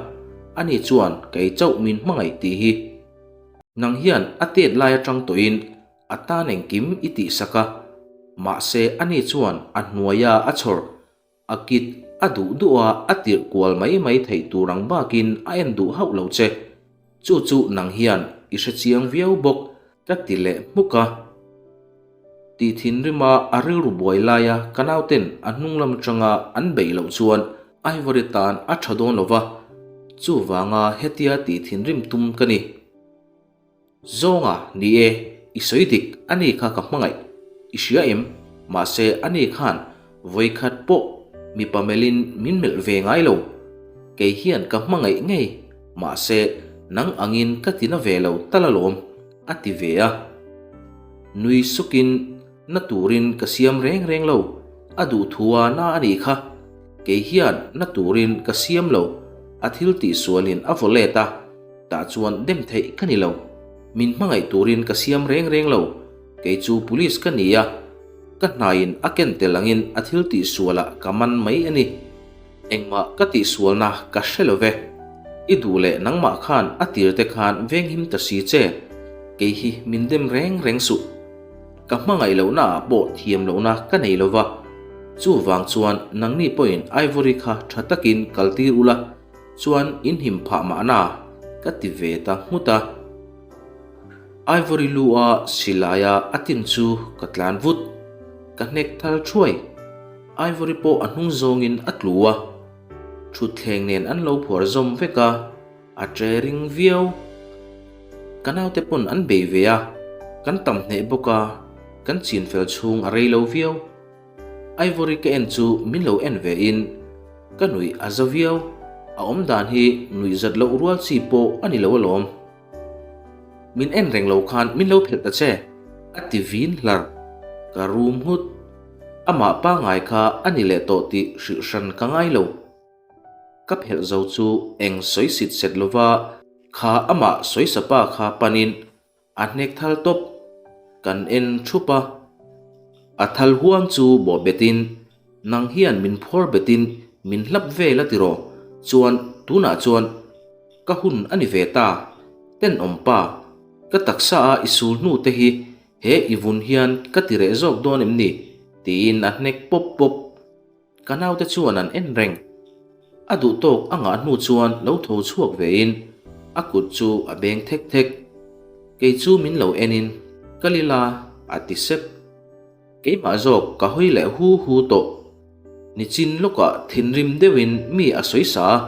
ani chuan kei chauh min hmangaih tih hi. Nang hian a tet lai atang tawhin a tan engkim i tihsak a, mahse ani chuan a hnuaia a chhawr, a kit a duh duh a a tirh kual mai mai theih tur ang bakin a en duh hauh lo che. Chu chu nang hian i hrechiang viau bawk ka ti leh hmuk a. Tih thinrima a rilru buai laia ka nauten a hnung lam atanga an beih loh chuan Ivory tan a tha dawn lo va, chuvanga hetia tih thinrim tum ka ni. Zawnga, ni e, i sawi dik, ani kha ka hmangaih, i hria em? Mahse ani khan vawikhat pawh mipa melhin min melh ve ngai lo. Kei hian ka hmangaih ngei, mahse nang angin ka tina ve lo tal alawm. A ti ve a. Nui sukin, Na turin ka siam reng reng lo, a duh thu a na a nih kha. Kei hian na turin ka siam lo, a thil tihsualin a vaw let a, tah chuan dem theih ka ni lo. Min hmangaih turin ka siam reng reng lo, kei chu police ka ni a, ka hnaiin a ken tel angin a thil tihsualah ka man mai a ni. Engmah ka tihsualna ka hre lo ve. I duh leh nangmah khan a tir te khan venghim ta si che, kei hi min dem reng reng suh. Ka hmangaih lohna ah pawh thiam lohna ka nei lo va, chuvang chuan nangni pawhin Ivory kha tha takin kal tir ula chuan in him phah mahna ka ti ve ta nghut a. Ivory lu a silai a a tin chu ka tlan vut, ka hnek thal thuai. Ivory pawh a hnung zawngin a tlu a, thutthleng nen an lo phuar zawm vek a, a tre ring viau. Ka naute pawn an bei ve a, kan tam hneh bawk a, kan chin fel chhung a rei lo viau. Ivory ka en chu min lo en ve in ka nuih a za viau, a awm dan hi nuih zat loh rual chi pawh a ni lo alawm. Min en reng lo khan min lo phelh ta che, a ti vin hlar. Ka rum nghut. Amah pangngai kha a ni leh tawh tih hrilh hran ka ngai lo. Ka phelh zo chu eng sawi sit set lova kha amah sawisa pa kha panin a hnek thal tawp. Kan en thup a. A thal huang chu bawh betin Nang hian min phuar betin min hlap vel a tiraw? Chuan tunah chuan ka hun a ni ve ta, tenawm pa, ka taksa a i sul hnu te hi he i vun hian ka ti reh zawk dawn em ni? tiin a hnek pawp pawp. Ka naute chuan an en reng. A duh tawk a ngah hnu chuan lo tho chhuak vein a kut chu a beng thek thek. Kei chu min lo enin, Ka lila a ti sep. Keimah zawk ka hawi leh hu hu tawh. Nichin lawkah thinrim deuhin mi a sawi sa a,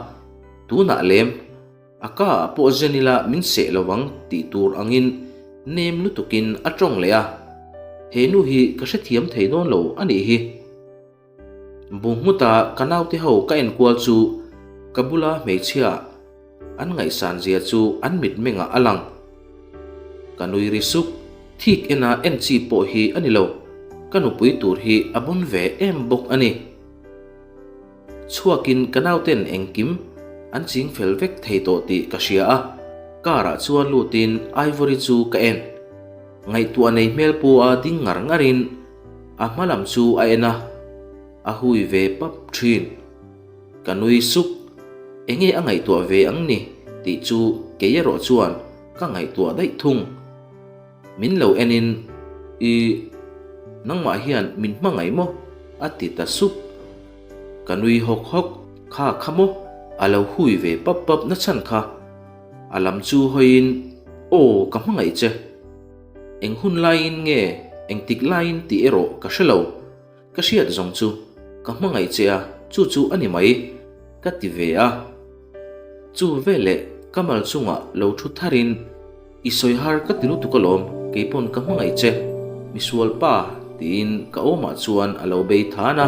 tunah lem a ka ah pawh zen ila min seh lo ang tih tur angin nem lutukin a tawng leh a. He nu hi ka hrethiam thei dawn lo a nih hi. Bu nghuta ka naute ho ka enkual chu ka bula hmeichhia an ngaihsan zia chu an mitmengah a lang. Ka nui ri suk, thik ena en chi pawh hi a ni lo, ka nupui tur hi a bawn ve em bawk a ni. Chhuakin ka nauten engkim an ching fel vek thei tawh tih ka hria a, car ah chuan lutin Ivory chu ka en. Ngaihtuah nei hmel pu a ding ngar ngarin a hma lam chu a en a, a hui ve pap thin. Ka nui suk, enge a ngaihtuah ve ang ni tih chu kei erawh chuan ka ngaihtuah daih thung. Min lo en in, I, nangmah hian min hmangaih maw? a ti ta sup. Ka nui hawk hawk, kha kha maw? A lo hui ve pap pap na chhan kha. A lam chu hawiin, Aw, ka hmangaih che. Eng hun laiin nge, engtik laiin tih erawh ka hre lo. Ka hriat zawng chu, ka hmangaih che a, chu chu a ni mai, ka ti ve a. Chu veleh ka mal chungah lo thu tharin, I sawi har ka ti lutuk alawm, keipawn ka hmangaih che, misual pa, tiin ka awmah chuan a lo bei than a.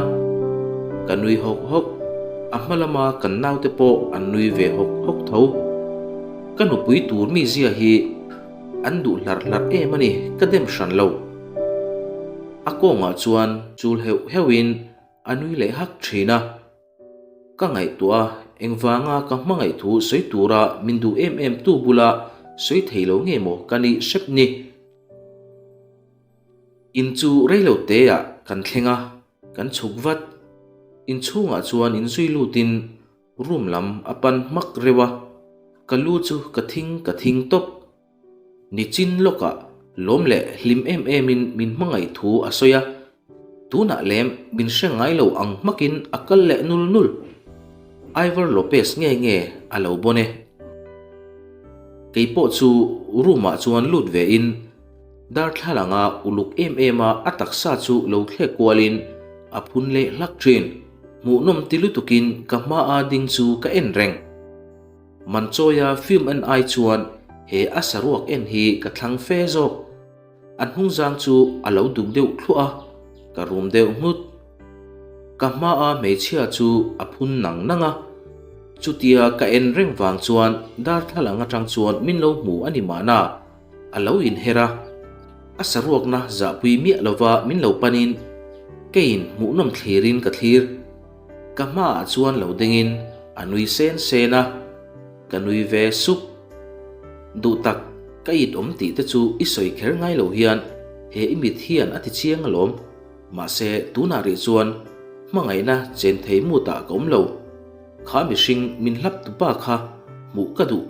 Ka nui hawk hawk, a hma lama kan naute pawh an nui ve hawk hawk tho. Ka nupui tur mizia hi an duh hlarh hlarh em a ni, ka dem hran lo. A kawngah chuan chul heuh heuhin a nui leh hak thin a. Ka ngaihtuah a, engvanga ka hmangaih thu sawi tura min duh em em tu bula sawi thei lo nge maw ka nih hrep ni. In chu reilo teah kan thleng a, kan chhuk vat. Inchhungah chuan inzui lutin room lam a pan hmak reuh a, ka lu chu ka thing ka thing tawp. Nichin lawkah lawm leh hlim em emin min hmangaih thu a sawi a, tunah lem min hre ngai lo ang hmakin a kal leh nul nul. Ivor Lopez nge nge a lo bawn e. Kei pawh chu room ah chuan lut ve in darthlalanga uluk em em a a taksa chu lo thlek kualin a phun leh hlak thin. Hmuhnawm ti lutukin ka hma a ding chu ka en reng. Manchawia film en ai chuan he a saruak en hi ka thlang fe zawk. A hnungzang chu a lo duk deuh thluah a, ka rum deuh nghut. Ka hmaa hmeichhia chu a phun nang nang a, chutia ka en reng vang chuan darthlalang atang chuan min lo hmu a ni mahna, a lo inher a. A saruakna zahpui miah lova min lo panin keiin hmuhnawm thlirin ka thlir. Ka hmaah chuan lo dingin a nui sen sen a, ka nui ve sup. Duh tak, ka it awm tih te chu i sawi kher ngai lo hian he i mit hian a ti chiang alawm. Mahse, tunah rih chuan hmangaihna chen thei mutah ka awm lo. Kha mihring min hlap tupa kha hmuh ka duh,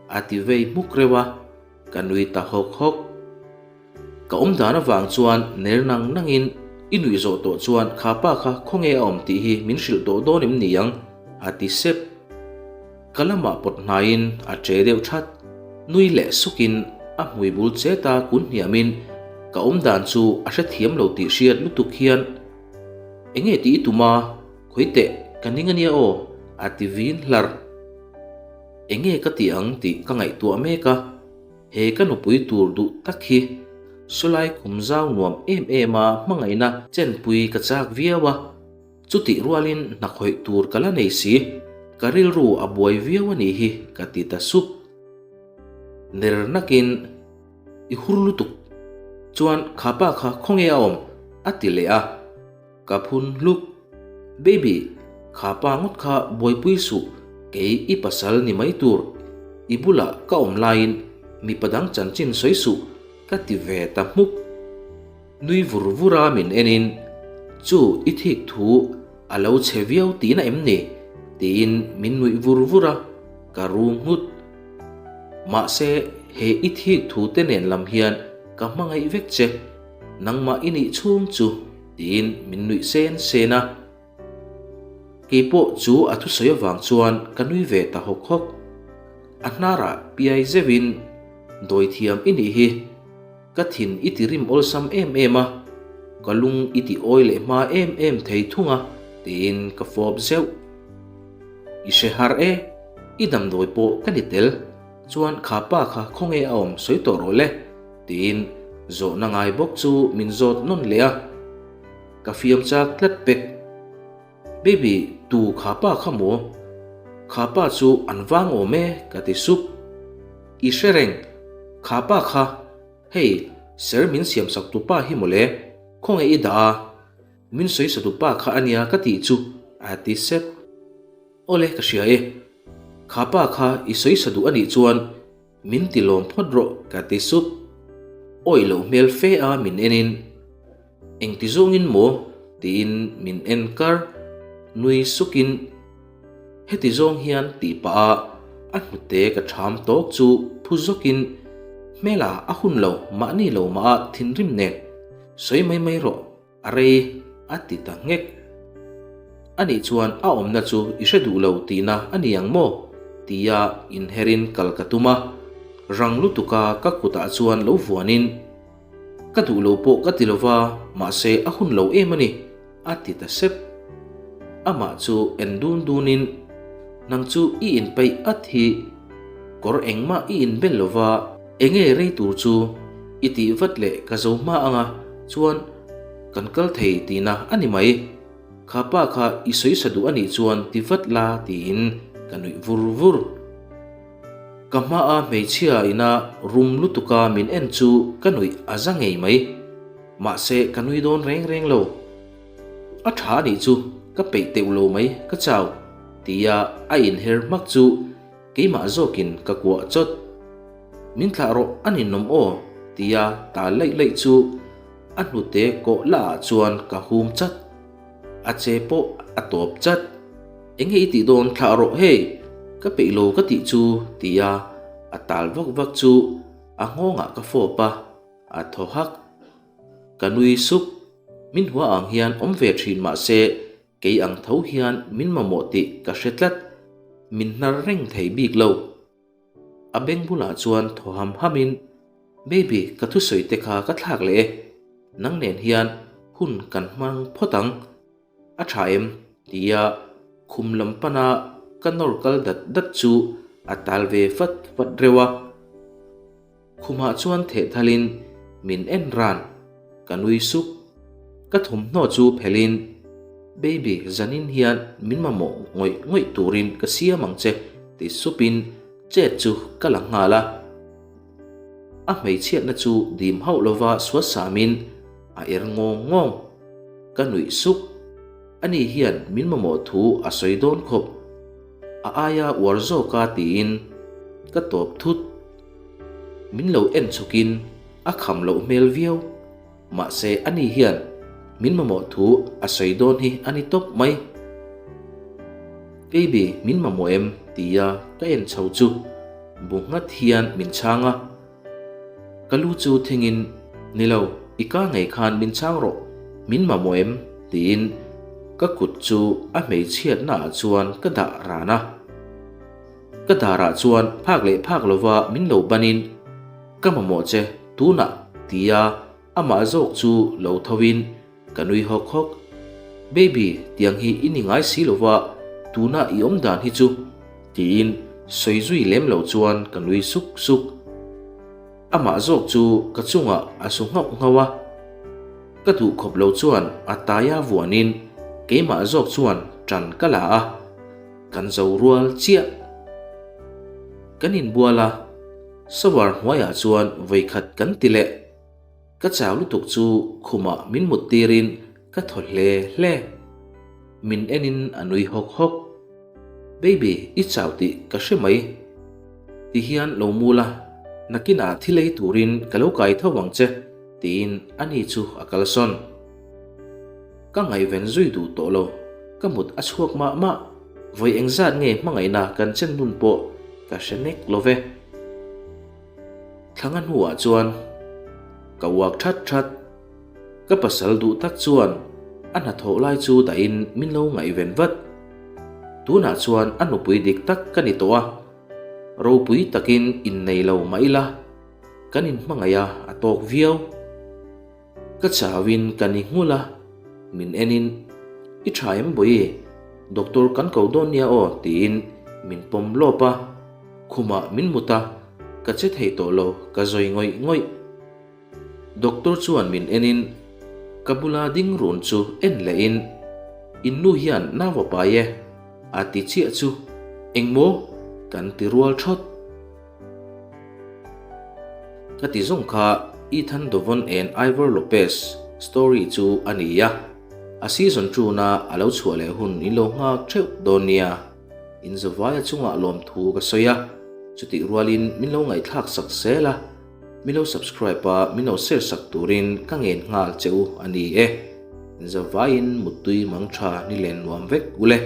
a ti vei hmuk reuh a, ka nui ta hawk hawk. Ka awm dan avang chuan ner nang nangin i nuih zawh tawh chuan kha pa kha khawnge a awm tih hi min hrilh tawh dawn em ni ang? a ti sep. Ka lamah pawt hnaiin a che deuh that. Nui leh sukin a hmui bul cheta kun hniamin ka awm dan chu a hrethiam lo tih hriat lutuk hian Enge tih i tum a, khawi teh ka ning ania aw a ti vin hlar. Enge ka tih ang tih ka ngaihtuah mek a. He ka nupui tur duh tak hi sawlai khum zau nuam em em a hmangaihna chenpui ka chak viau a, chutih rualin hna khawih tur ka la nei si, ka rilru a buai viau a nih hi ka ti ta sup. Ner nakin i hur lutuk chuan kha pa kha khawnge a awm a ti leh a. Ka phun hluk. Baby, kha pa ngawt kha buaipui suh, kei i pasal ni mai tur. I bulah ka awm laiin mipa dang chanchin sawi suh ka ti ve ta hmuk. Nui vur vur a min enin, Chu i thik thu a lo chhe viau tihna em ni? tiin min nuih vur vur a, ka ru nghut. Mahse, he i thik thu te nen lam hian ka hmangaih vek che. Nangmah i nih chhung chu tiin min nuih sen sen a. Keipawh chu a thusawi avang chuan ka nui ve ta hawk hawk. A hnarah piai zeuhin dawithiam i nih hi, ka thin i ti rim awlsam em em a, ka lung i ti awi leh hma em em thei thung a tiin ka fawp zeuh. I hre har e, i damdawi pawh ka ni tel, chuan kha pa kha khawnge a awm sawi tawh rawh le tiin. Zawhna ngai bawk chu min zawt nawn leh a, ka fiam chak tlat pek. Baby, tu kha pa kha maw? Kha pa chu an vang awm e ka ti sup. I hre reng, kha pa kha, hei ser min siamsak tu pa hi mawle, khawnge i dah a? Min sawi sa tu pa kha ania ka tih chu a ti sep. Awle ka hria e, kha pa kha i sawi sa duh anih chuan min ti lawm phawt rawh ka ti sup. Awih loh hmel fe a min en in, Engti zawngin maw? tiin min en kar, nui sukin heti zawng hian tih pah a a hnute ka ṭham tawk chu phu zawkin hmela a hun lo mahni lo mah a thinrim nen sawi mai mai rawh. A rei a ti ta nghek. Anih chuan a awmna chu i hre duh lo tihna a ni ang maw? tia inherin kal ka tum a, rang lutuka ka kutah chuan lo vuanin, Ka duh lo pawh ka ti lova, mahse a hun lo em a ni, a ti ta sep. Amah chu en dun dunin, Nang chu i inpeih at hi, kawr engmah i inbel lova, Enge rei tur chu i tih vat leh ka zo hma anga chuan kan kal thei tihna a ni mai. Kha pa kha i sawi sa duh a nih chuan ti vat la tiin ka nuih vur vur. Ka hmaa hmeichhia ina rum lutuka min en chu ka nuih a za ngei mai. Mahse ka nui dawn reng reng lo. A tha a nih chu ka peih teuh lo mai ka chau tia a inher hmak chu Keimah zawkin ka kuah chawt. Min thlah rawh a ninawm aw tia ta laih laih chu a hnute kawh lah ah chuan ka hum chat. A che pawh a tawp chat. Enge i tih dawn thlah rawh hei, ka peih lo ka tih chu tia a tal vak vak chu a nghawngah ka fawp a, a thaw hak. Ka nui sup, min hua ang hian awm ve thin mahse Kei ang tho hian min mamawh tih ka hre tlat, min hnar reng thei bik lo. A beng bulah chuan thaw ham hamin, Baby, ka thusawi te kha ka thlak leh e, nang nen hian hun kan hmang phawt ang, a tha em? tia khum lam pana ka nawr kal dat dat chu a tal ve fat fat reuh a. Khumah chuan thehthalin min en ran, ka nui sup. Ka thawmhnaw chu phelhin, Baby, zanin hian min mamawh ngawih ngawih turin ka siam ang che ti supin chet chu ka la nghal a. A hmeichhiatna chu dim hauh lova suasamin a er ngawng ngawng. Ka nuih sup. Ani hian min mamawh thu a sawi dawn khawp. A aia uar zawka tiin ka tawp thut. Min lo en chhawkin a kham loh hmel viau. Mahse ani hian min mamawh thu a sawi dawn hi a ni tawp mai. Baby min mamawh em? tia ka en chho chu bu nghat hian min chhang a. Ka lu chu thingin, Ni lo, i ka ngei khan min chhang rawh, min mamawh em? tiin ka kut chu a hmeichhiatnaah chuan ka dah ran a. Ka darah chuan phak leh phak lova min lo banin, Ka mamawh che, tunah, tia amah zawk chu lo tho in ka nui hawk hawk. Baby, tiang hi i ni ngai si lova, tuna i awm dan hi chu, tiin sawi zui lem lo chuan ka nui suk suk. Amah zawk chu ka chungah a su nghauh nghauh a, ka duh khawp lo chuan a taia vuanin keimah zawk chuan ṭan ka la a. Kan zo rual chiah. Kan inbual a, shower hnuaiah chuan vawikhat kan ti leh. Ka chau lutuk chu khumah min mut tirin ka thaw hle hle. Min enin a nui hawk hawk. Baby, i chau tih ka hre mai. Tihian lo mul a, nakinah thil ei turin ka lo kai tho ang che, tiin ani chu a kalsawn. Ka ngaihven zui duh tawh lo, ka mut a chhuak mah mah. Vawi engzat nge hmangaihna kan chen nun pawh ka hre nek lo ve. Thlanga hnuah chuan ka uak that that. Ka pasal duh tak chuan a hnathawh lai chu dahin min lo ngaihven vat. Tunah chuan a nupui dik tak ka ni tawh a, ropui takin innei lo mah ila kan inhmangaih a a tawk viau. Ka chauin ka ni nghulh a, min enin, I tha em Bawihi? Doctor kan ko dawn nia aw tiin min pawm lawp a, khumah min mut a, ka che thei tawh lo, ka zawi ngawih ngawih. Doctor chuan min enin ka bula ding run chu en lehin, In nu hian nau a pai e, a ti chiah chu engmaw kan ti rual thawt. Ka ti zawng kha Ethan Dovon and Ivor Lopez story chu a ni a, a season tuna a lo chhuah leh hun in lo nghak theuh dawn nia. In zavaia chungah lawmthu ka sawi a, chutih rualin min lo ngaihthlak sak zel a, min lo subscribe a, min lo share sak turin ka ngen nghal che u a ni e. In zavaiin muttui mang tha ni len nuam vek ule.